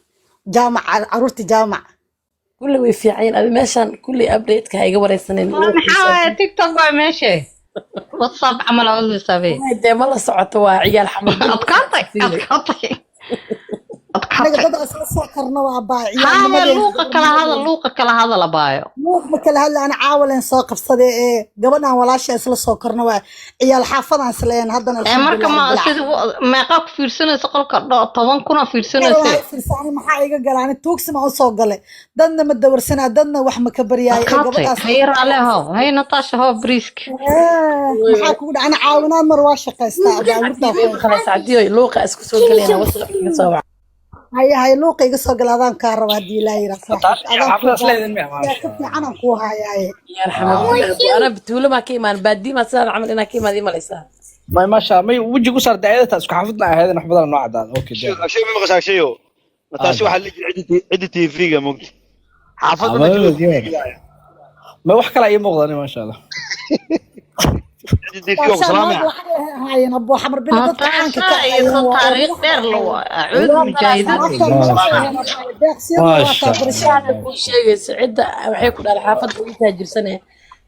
Speaker 13: jaamac, caruurta jaamac?
Speaker 1: Kulli way fiican, adi meeshaan kulli update-ka ha iga wareysanin.
Speaker 3: Maxaa waaye TikTok waa meeshe WhatsApp camal aa udisaabe.
Speaker 1: Dee ma la socoto, waa ciyaal xamar.
Speaker 3: Adkaatay, adkaatay.
Speaker 13: Anaga dad isla soo karna waa abbaa.
Speaker 3: Haya.
Speaker 13: Ciyaalnimadeena.
Speaker 3: Luuqa kala hadal, luuqa kala hadal abaayo.
Speaker 13: Luuq ma kala hadla, ana caawalen soo qabsaday ee gabadhan walaasha isla soo korna waa ciyaal xaafadaan isleen haddana.
Speaker 3: Ee marka ma
Speaker 13: alxamdulilah
Speaker 3: sida meeqaa ku fiirsanaysa qolka 10,000 fiirsanaysa?
Speaker 13: Fiirsaani maxaa iga galaani, tuugsi ma usoo galay, dadna ma dawarsanaa, dadna wax ma ka baryaay ee
Speaker 3: adkaatay.
Speaker 13: Gabadhaas.
Speaker 3: Haye raale how, haye Natasha, how brisk.
Speaker 13: Maxaa kugu dhacana, caawinaad mar waa shaqaystaa abaa abuurtaa.
Speaker 1: Way maqlay sacdiyo, luuqa isku soo galayna, WhatsApp iga soo wac.
Speaker 13: Haye haye, luuqa iga soo gala, adaan kaa raba haddii ilaa yiraa
Speaker 7: Natasha
Speaker 13: adaan kuu
Speaker 7: xaafadaas leedin miya?
Speaker 13: yaa ka fiican aan kuu hayaaye.
Speaker 1: Ciyaal xamar, ana batuulo maa ka imaan, baadii maa sidaan camal inaa ka imaad ii malaysaa?
Speaker 7: May maasha, may wejigu saar daayadata, isku xaafadna ahaydeen, wax badan noo cadaan, okay.
Speaker 6: Agshay ma maqashaa agshayo Nataasha waxaa la jira ciddi TV-ga mogti xaafadda ma jiro.
Speaker 7: May wax kale ii muuqdaan, maasha Allah.
Speaker 6: Ciddi TV-ga ku
Speaker 13: Natasha
Speaker 6: salaamaya.
Speaker 13: naag lacag ay ahaayeen abbo, xamar bile dadka caanka ka
Speaker 3: Natasha iyo
Speaker 13: ahaayeen waa oo
Speaker 3: taariikh dheer la waa acuud mujaahidad.
Speaker 7: Maasha.
Speaker 1: Kuu sheegayso cidda waxay ku dhalay xaafadda ugu taajirsanee,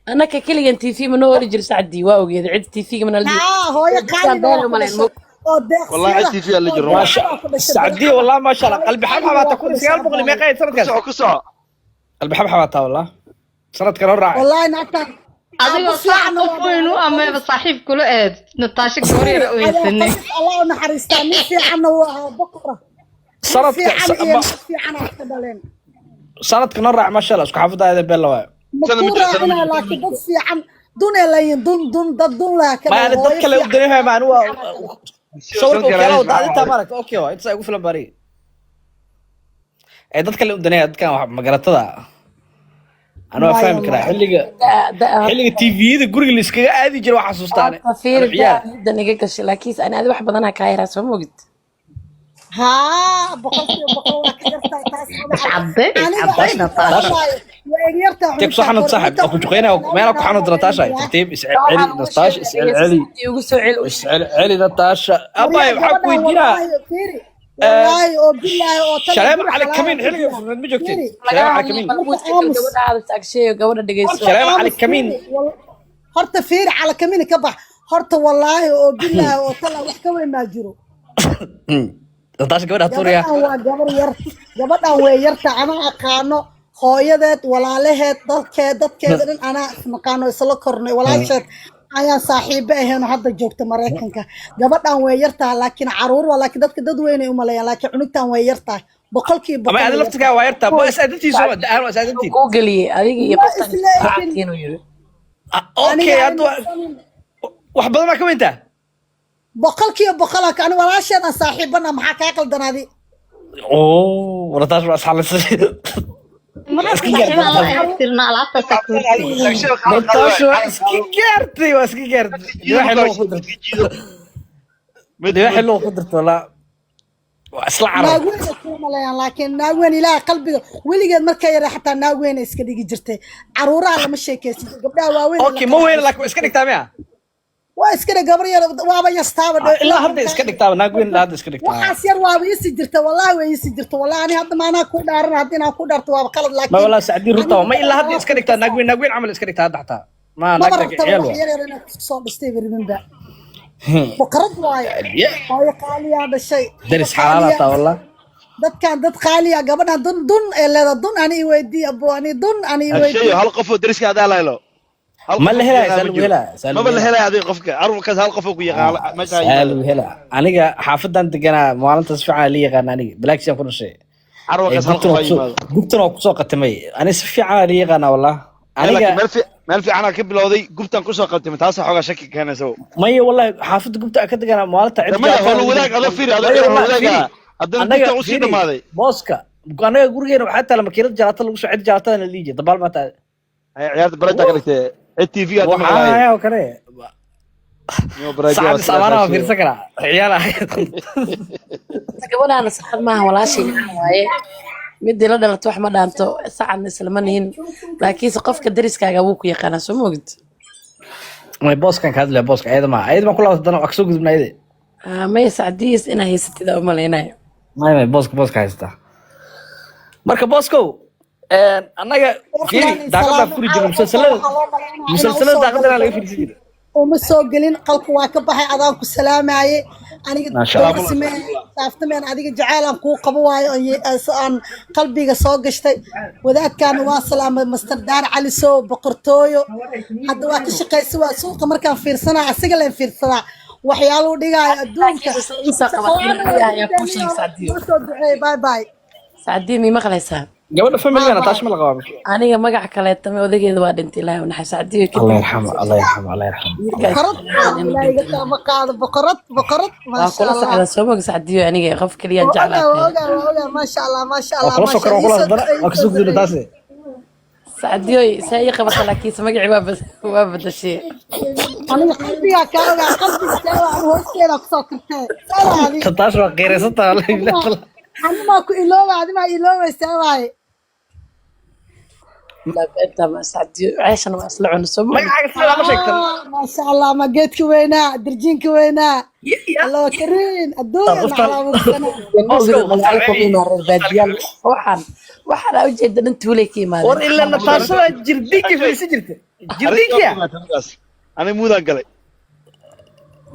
Speaker 1: annaka keligan TV ma noo oli jir sacdii, waa ogeeda cidda TV-ga mana la
Speaker 13: haa, hooyo qaalina waa ku dhashay oo
Speaker 6: Wallahi
Speaker 13: deeqsiyada
Speaker 6: ciddi TV la jiro.
Speaker 7: Maasha sacdiya, wallahi maasha Allah, qalbi xabxabaa ta 1900 meeqa ahayd
Speaker 6: Ku
Speaker 7: sanadkaas?
Speaker 6: soco, ku soco.
Speaker 7: Qalbi xabxabaa taa, wallah sanadkan hor raacay.
Speaker 13: Wallahi naagtan
Speaker 3: Adigoo saax qof weyn u ameeba saaxiib kula eed Natasha, gabar yar oysanay.
Speaker 13: Allah u naxariistaa, nin fiicanna wuu ahaa, boqora nin
Speaker 7: Sanadka
Speaker 13: fiican iyo nin fiican aad ka dhaleen.
Speaker 7: Sanadka noo raac, maasha Allah, isku xaafadda ahaydeen, bella waayo.
Speaker 13: Ma kuu raacinaa, laakiin dad fiican dun ee layin dun dun dad dun laha ka
Speaker 7: ma
Speaker 13: dhaleen
Speaker 7: ani dad
Speaker 13: hooyo
Speaker 7: kale u
Speaker 13: fiican.
Speaker 7: dareemaya, ma ani waa sawirka
Speaker 6: Sanadkan
Speaker 7: okyaalaha
Speaker 6: ayay
Speaker 7: wada adintaa maaragta, okay, waa intaas ay ugu filan bari ee dad kale u daneeya, dadkan wax magaratada ani waa
Speaker 13: Maya
Speaker 7: fahmi karaa
Speaker 13: maya.
Speaker 7: Xilliga xilliga TV-yada guriga la iskaga aadi jiray waa xasuustaane.
Speaker 1: Horta fiiri.
Speaker 7: Ano ciyaar.
Speaker 1: Daa iga gashay, laakiin ani adi wax badanaa kaa yaraa, soo mogid?
Speaker 13: Haa, 100% waa ka yartaa taas.
Speaker 3: Iscadday.
Speaker 13: Aniga
Speaker 3: Iscadday Natasha.
Speaker 13: waa eg yartaa.
Speaker 7: Intee kusoo xanuunta saaxib, waa ku juqeynaya meelaa ku xanuunta Natasha, tartiib iscelceli Natasha, iscelceli.
Speaker 1: Ugu soo celi.
Speaker 7: Iscelceli Natasha abay, waxaa ku weydiinaa
Speaker 13: fiiri, wallaahi oo bilaahi oo tan
Speaker 7: Shaleema
Speaker 13: guri
Speaker 7: cali
Speaker 13: xalaal
Speaker 7: kamiin
Speaker 13: ku
Speaker 7: xilliga
Speaker 13: jira.
Speaker 7: furneed ma joogteen?
Speaker 13: Fiiri.
Speaker 7: Shaleema cali kamiin.
Speaker 1: Gabadha aadata agsheeyo, gabadha dhegeyso.
Speaker 7: Shaleema cali kamiin.
Speaker 13: Horta fiiri, cala kamiin ka bax horta, wallaahi oo bilaahi oo tala wax ka weyn maa jiro.
Speaker 7: Natasha gabadha tuuriya.
Speaker 13: Gabadhan waa gabar yar, gabadhan way yarta, anaa aqaano hooyadeed, walaalaheed, dadkeed, dadkeeda dhan anaa isnaqaano, isla kornay, walaasheed ayaan saaxiibo ahayn oo hadda joogta Maraykanka. Gabadhan way yartahay, laakiin caruur waa, laakiin dadka dad weynay u maleeyaan, laakiin cunugtan way yartahay 100%
Speaker 7: Ama
Speaker 13: way
Speaker 7: ada laftigaa
Speaker 13: yartahay.
Speaker 7: Waa yartaa, waa is-aadantiin soo da'aan, waa is-aadantiin.
Speaker 1: Kuu geliyey adiga iyo
Speaker 13: Ma
Speaker 1: qoftan
Speaker 13: isleekin.
Speaker 1: isqaactiin uu yiri.
Speaker 7: Okay.
Speaker 13: Aniga
Speaker 7: Hadda wax badan baa ka weyntaa.
Speaker 13: 100% ani walaasheed aan saaxiibana, maxaa kaa qaldanaadi?
Speaker 7: Oo Natasha waa isxalisay.
Speaker 3: Marka saaxiibaan la tirna alaabtaas ku
Speaker 7: Natasha waa iska gaartay, waa iska gaartay. Waxay loo ku dirto walaa waa isla carab.
Speaker 13: Naagweyn kuu maleeyaan, laakiin naagweyn ilaaha qalbiga weligeed markay yara xataa naagweyn iska dhigi jirtay. Caruuraha lama sheekaysan, gabdhaha waaweyn.
Speaker 7: Okay, ma weyna, laakiin waa iska dhigtaa miya?
Speaker 13: Waa iska dhig gabar yar, waaba yastaaba.
Speaker 7: Ilaa hadda iska dhigtaa, naag weyn ilaa hadda iska dhigtaa.
Speaker 13: Waxaas yar waaba isi jirta, wallahi way isi jirta, wallahi. Ani hadda maanaa kuu dhaaran, haddii inaan ku dhaarto waaba qalad,
Speaker 7: Ma
Speaker 13: laakiin
Speaker 7: walaa sacdii runta ma ilaa hadda iska dhigtaa naag weyn, naag weyn camal iska dhigtaa hadda xataa. Ma naag
Speaker 13: maba
Speaker 7: naag
Speaker 13: rabtaba
Speaker 7: ciyaal
Speaker 13: wax
Speaker 7: waa.
Speaker 13: yar yar inaad isku soo dhistay baribinba. Boqorad waaye, hooyo qaaliyaa dhashay.
Speaker 7: Daris xalaal taa walaa.
Speaker 13: Dadkan dad qaaliya, gabadhan dun dun ee leeda dun ani i weydii abo, ani dun ani i
Speaker 6: Hasheeyo
Speaker 13: weydii.
Speaker 6: Hal qof oo deriska adaa lahelo. Hal
Speaker 7: Ma
Speaker 6: qof
Speaker 7: la
Speaker 6: oo ku
Speaker 7: helaa,
Speaker 6: yaqaan
Speaker 7: saa
Speaker 6: ma
Speaker 7: lagu
Speaker 6: jiro.
Speaker 7: helaa, saa lagu
Speaker 6: Maba la
Speaker 7: helaa.
Speaker 6: helaya adiga qofka carruurkaas hal qof oo ku yaqaan meesha ha
Speaker 7: Saa
Speaker 6: yimaado.
Speaker 7: lagu helaa. Aniga xaafadan deganaa maalintaas fiican la yaqaan aniga. Black-sian ku dhashay.
Speaker 6: Carruurkaas hal
Speaker 7: Gubtan
Speaker 6: qof
Speaker 7: waa
Speaker 6: ha
Speaker 7: kusoo
Speaker 6: yimaado.
Speaker 7: Gubtan waa kusoo qatimay. Ani si fiican la yaqaanaa wallah.
Speaker 6: Laakiin
Speaker 7: Aniga
Speaker 6: meel fiicanaa ka bilowday, gubtan kusoo qabtay, taasa xoogaa shaki keenaysa.
Speaker 7: Maya wallahi, xaafadda gubta ka deganaa maalinta cid
Speaker 6: Maya
Speaker 7: jaataa
Speaker 6: howl wadaag adoo fiiri adoo
Speaker 7: Maya
Speaker 6: howl
Speaker 7: wallahi
Speaker 6: wadaaga
Speaker 7: fiiri.
Speaker 6: haddana
Speaker 7: Annaga
Speaker 6: gubtan usii
Speaker 7: fiiri
Speaker 6: dhamaaday.
Speaker 7: Booska annaga gurigeena waxaa taala makiinad jalaato lagu soo cid jalaatada la liijay dabaal ma tahay.
Speaker 6: Ay ciyaarta barajaa ka dhigtay cid TV aad
Speaker 7: Waxaa
Speaker 6: maqlaayay.
Speaker 7: hayaa oo kale.
Speaker 6: Niyo barajaa
Speaker 7: Sacad is amaana waa fiirsan karaa ciyaal ah.
Speaker 1: Gabadhaana sacad maaha, walaashay macaan waaye, midii la dhalato wax ma dhaanto, sacadna islama nihin, laakiinse qofka dariskaaga wuu ku yaqaanaa, soo ma ogid?
Speaker 7: May booskan ka hadlaya, booska ayada ma ayada ma ku laabta dana waa kasoo gudubna ayada.
Speaker 1: Ah, maya sacdiis inaa haysatid aa u malaynayo.
Speaker 7: May booska haysta. Marka booskow annaga fiiri
Speaker 13: Waan
Speaker 7: daaqadaa
Speaker 13: salaamay
Speaker 7: furi jirnay
Speaker 13: caawa.
Speaker 7: Musalsalada
Speaker 13: Waxaa loo malaynayaa inaan
Speaker 7: musalsalada
Speaker 13: usoo
Speaker 7: daaqadana
Speaker 13: galay.
Speaker 7: Laga fiirsan jiray.
Speaker 13: Uma soo gelin, qalku waa ka baxay, adaan ku salaamayay aniga.
Speaker 7: Maasha Allah.
Speaker 13: Doorsimeen saaftameen adiga jaceylaan kuu qabo waayo oo aan qalbiga soo gashtay. Wadaadkaana waa salaamay, Master Daar Cali Sow boqortooyo. Hadda waa ka shaqaysa, waa suuqa markaan fiirsanaa asiga leen fiirsadaa waxyaaluu dhigaayo adduunka.
Speaker 1: Isoo qabatay ayaa kuu sheegay sacdiyo.
Speaker 13: Noo soo duceey, bye bye.
Speaker 1: Sacdiyo, mii maqlaysaa?
Speaker 7: Gabadha familigana taas ma la qabaa?
Speaker 1: Aniga magac kaleeta ma odageeda waa dhintay, ilaahay u naxariisto sacdiyo.
Speaker 7: Allah
Speaker 1: Kadib
Speaker 7: yarxamo, Allah yarxamo, Allah yarxamo.
Speaker 1: Wiilkaas
Speaker 13: Boqorad
Speaker 1: inuu
Speaker 13: ilaahay iga
Speaker 1: dhintay
Speaker 13: kaama qaado, boqorad, boqorad.
Speaker 1: Waa
Speaker 13: Maasha
Speaker 1: kula
Speaker 13: Allah.
Speaker 1: socda, soo mog sacdiyo, aniga qof keliyaan
Speaker 13: waa
Speaker 1: jeclaa
Speaker 13: ogaa, waa
Speaker 1: tahay.
Speaker 13: ogaa, waa ogaa, maasha Allah, maasha
Speaker 7: Waa
Speaker 13: Allah.
Speaker 7: kula soo
Speaker 13: Maasha
Speaker 7: karo
Speaker 13: Allah,
Speaker 7: waa
Speaker 13: iisoo
Speaker 7: kula
Speaker 13: duceey,
Speaker 7: waa kasoo
Speaker 13: iisoo
Speaker 7: gudubna
Speaker 13: duceey.
Speaker 7: taasi.
Speaker 1: Sacdiyo saa ii qabata, laakiinse magacii waa badashay.
Speaker 13: Aniga qalbigaa kaa ogaa, qalbiga kaa ogaa, aniga hoosteeda kusoo kortee saadaadi.
Speaker 7: Taas waa qiiraysantaa wallahi billahi.
Speaker 13: Animaa ku ilooba, adimaa iloobaysaa waaye.
Speaker 1: Sacdiyo ceeshana waa isla cuna, soo ma ogid?
Speaker 7: Magacaaga sidaa ma sheegtan.
Speaker 13: Ah, maasha Allah, ma geedka weynaa, dirjiinka weynaa, Allah kariin adduunya
Speaker 7: Qoftaan
Speaker 13: naclaa.
Speaker 1: Ma ogid
Speaker 7: booskow
Speaker 1: magacyo
Speaker 7: qoftaan
Speaker 1: kuma imaan reer baadiyaal, waxaan aa ujeeda dhan tuulay ka
Speaker 7: war
Speaker 1: yimaadeen.
Speaker 7: ilaa Nataashada jirdiinka fiirsan jirta jirdiinkiya.
Speaker 6: Aniga muudaan galay.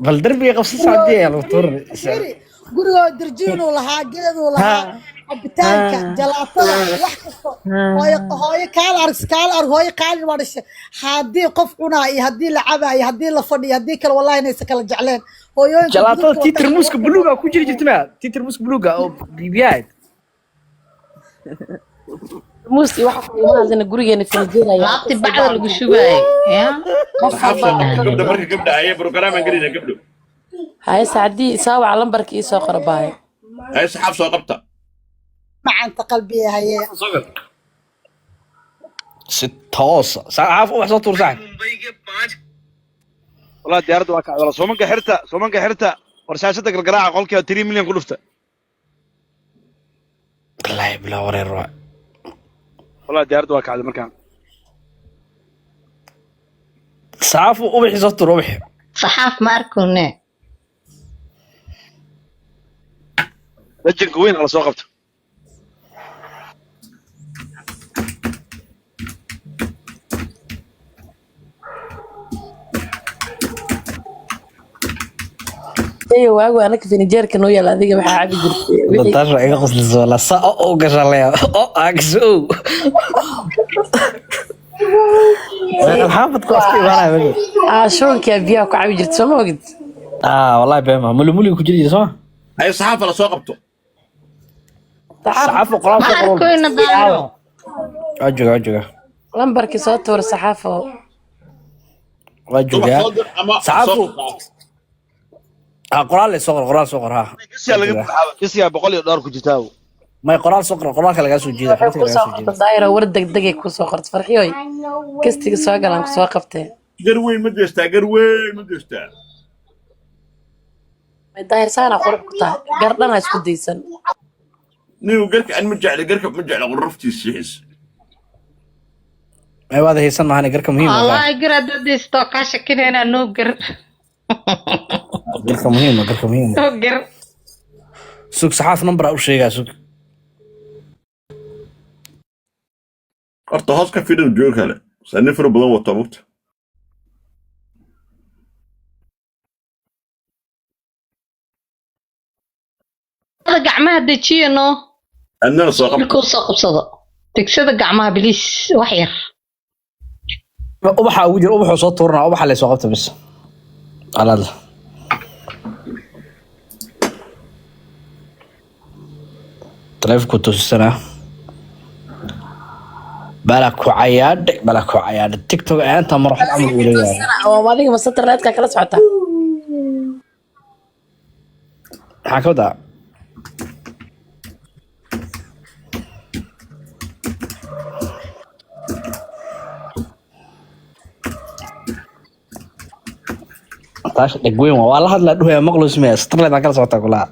Speaker 7: Bal darbiga qabso sacdiya ayaa lagu tuuray.
Speaker 13: Firi, gurigoo dirjiinuu lahaa, geeduu lahaa, cabitaanka, jalaatada, wax kasto. Hooyo hooyo kaala arg, kaala arg, hooyo qaalin waa dhashay. Haddii qof cunaa iyo haddii la cabaayo, haddii la fadhiyo, haddii kale, wallahi inaysan kala jecleen hooyooyinka
Speaker 7: Jalaatada
Speaker 13: gudubka
Speaker 7: tii
Speaker 13: wataan.
Speaker 7: tarmuuska buluuga ku jiri jirta, ma tii tarmuuska buluuga oo bibiyaha.
Speaker 1: Muusi waxa ku imaadana gurigeena finijeeraya.
Speaker 3: Alaabtii bacda lagu shubaayay ya.
Speaker 1: Qof
Speaker 2: Saxaaf soo
Speaker 1: walba
Speaker 2: qabta gabdho, marka gabdha aye programaan gelina gabdho.
Speaker 1: Haye sacdii, saawaca lambarka ii soo qora baayo.
Speaker 2: Haye saxaaf soo qabta.
Speaker 13: Macanta qalbiga haye.
Speaker 7: Si toos saxaaf wax soo tuur saaxib.
Speaker 6: Wallahi diyaaradda waa kacday, soomanka xirta, soomanka xirta, warshaashada gargaraaca qolkiiba 3 milyan ku dhufta.
Speaker 7: Wallahi bilaa wareer waa.
Speaker 6: Wallahi diyaaradda waa kacday markaan.
Speaker 7: Saxaaf ubaxi soo tuur ubaxi.
Speaker 3: Saxaaf ma arkone.
Speaker 6: Lajinka weyn hala soo qabto.
Speaker 1: Eyo waagu anaka finijeerka noo yaala, adiga waxaa cabi jirtay wixii.
Speaker 7: Natasha iga qoslayso walaa sa oo oo gashaa leeya oo agso. Xaafadku iska imaanaya meesha.
Speaker 1: Ah, shubankaa biyaha ku cabi jirtay, soo ma ogid?
Speaker 7: Ah wallahi beema mulumuliga ku jiri jira soo ma?
Speaker 2: Haye saxaaf la soo qabto.
Speaker 7: Saxaafo qoraal
Speaker 3: Ma
Speaker 7: soo qoro.
Speaker 3: arkoyna daahiro.
Speaker 7: Waa jooga, waa jooga.
Speaker 1: Lambarkii soo tuur saxaafo.
Speaker 7: Waa
Speaker 2: Subax
Speaker 7: joogaa.
Speaker 2: soo dir ama soo
Speaker 7: Saxaafo
Speaker 2: qabta.
Speaker 7: Ah qoraal soo qor, qoraal soo qor ha.
Speaker 6: Kisiyaa
Speaker 7: Waa
Speaker 6: laga
Speaker 7: joogaa.
Speaker 6: buuxaaba, kisiyaa 100 iyo dhowr ku jirtaa.
Speaker 7: May qoraal soo qora, qoraalka lagaa soo jeeda.
Speaker 1: Waxay
Speaker 7: Xogta lagaa
Speaker 1: kusoo
Speaker 7: soo
Speaker 1: qorta
Speaker 7: jeeda.
Speaker 1: Daahiro, war degdegay kusoo qorta Farxiyoy, kastiga soo galaan kusoo qabtee.
Speaker 2: Gar weyn ma jeestaa, gar weyn ma jeestaa.
Speaker 1: May Daahir saanaa qurux ku tahay, gardhana isku daysan.
Speaker 2: Nigu garka an ma jecli, garka ma jecla quruftiisa xiis.
Speaker 7: May waada haysan maahane, garka muhiim waa.
Speaker 3: Wallaahi gar haddaad deysto kaa shakinayna, noo gar.
Speaker 7: Garka muhiim waa, garka muhiim waa.
Speaker 3: Noo gar.
Speaker 7: Sug, saxaaf number u sheegaa, sug.
Speaker 2: Horta hoos ka fidhan joogo kale saa nin fara badan wato mugta.
Speaker 3: Hada gacmaha dejiya noo.
Speaker 2: Adnana soo qabta.
Speaker 3: Markuu soo qabsado degsada gacmaha biliis wax yar.
Speaker 7: Ubaxa ugu jira, ubaxuu soo tuuranaa, ubaxa lay soo qabta bis alaad. Taleefanku toosisanaa. Bala ku cayaadhe, bala ku cayaadhe, TikTok ayaanta marwaxad camal uu leeyahay.
Speaker 1: Oo adiga ma satellite-ka kala socota?
Speaker 7: Maxaa ka wadaa? Taasha dhegweyn waa la hadlaa dhuhaya maqlo ismaya satellite aan kala socotaa kulaa.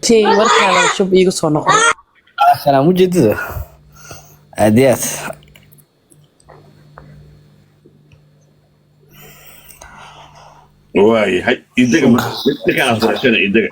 Speaker 1: Tii warkaada shub iigu soo noqon.
Speaker 7: Salaam ujeedada aad iyo aad.
Speaker 2: Waayahay, idega ninkaan aad faraxsana idega.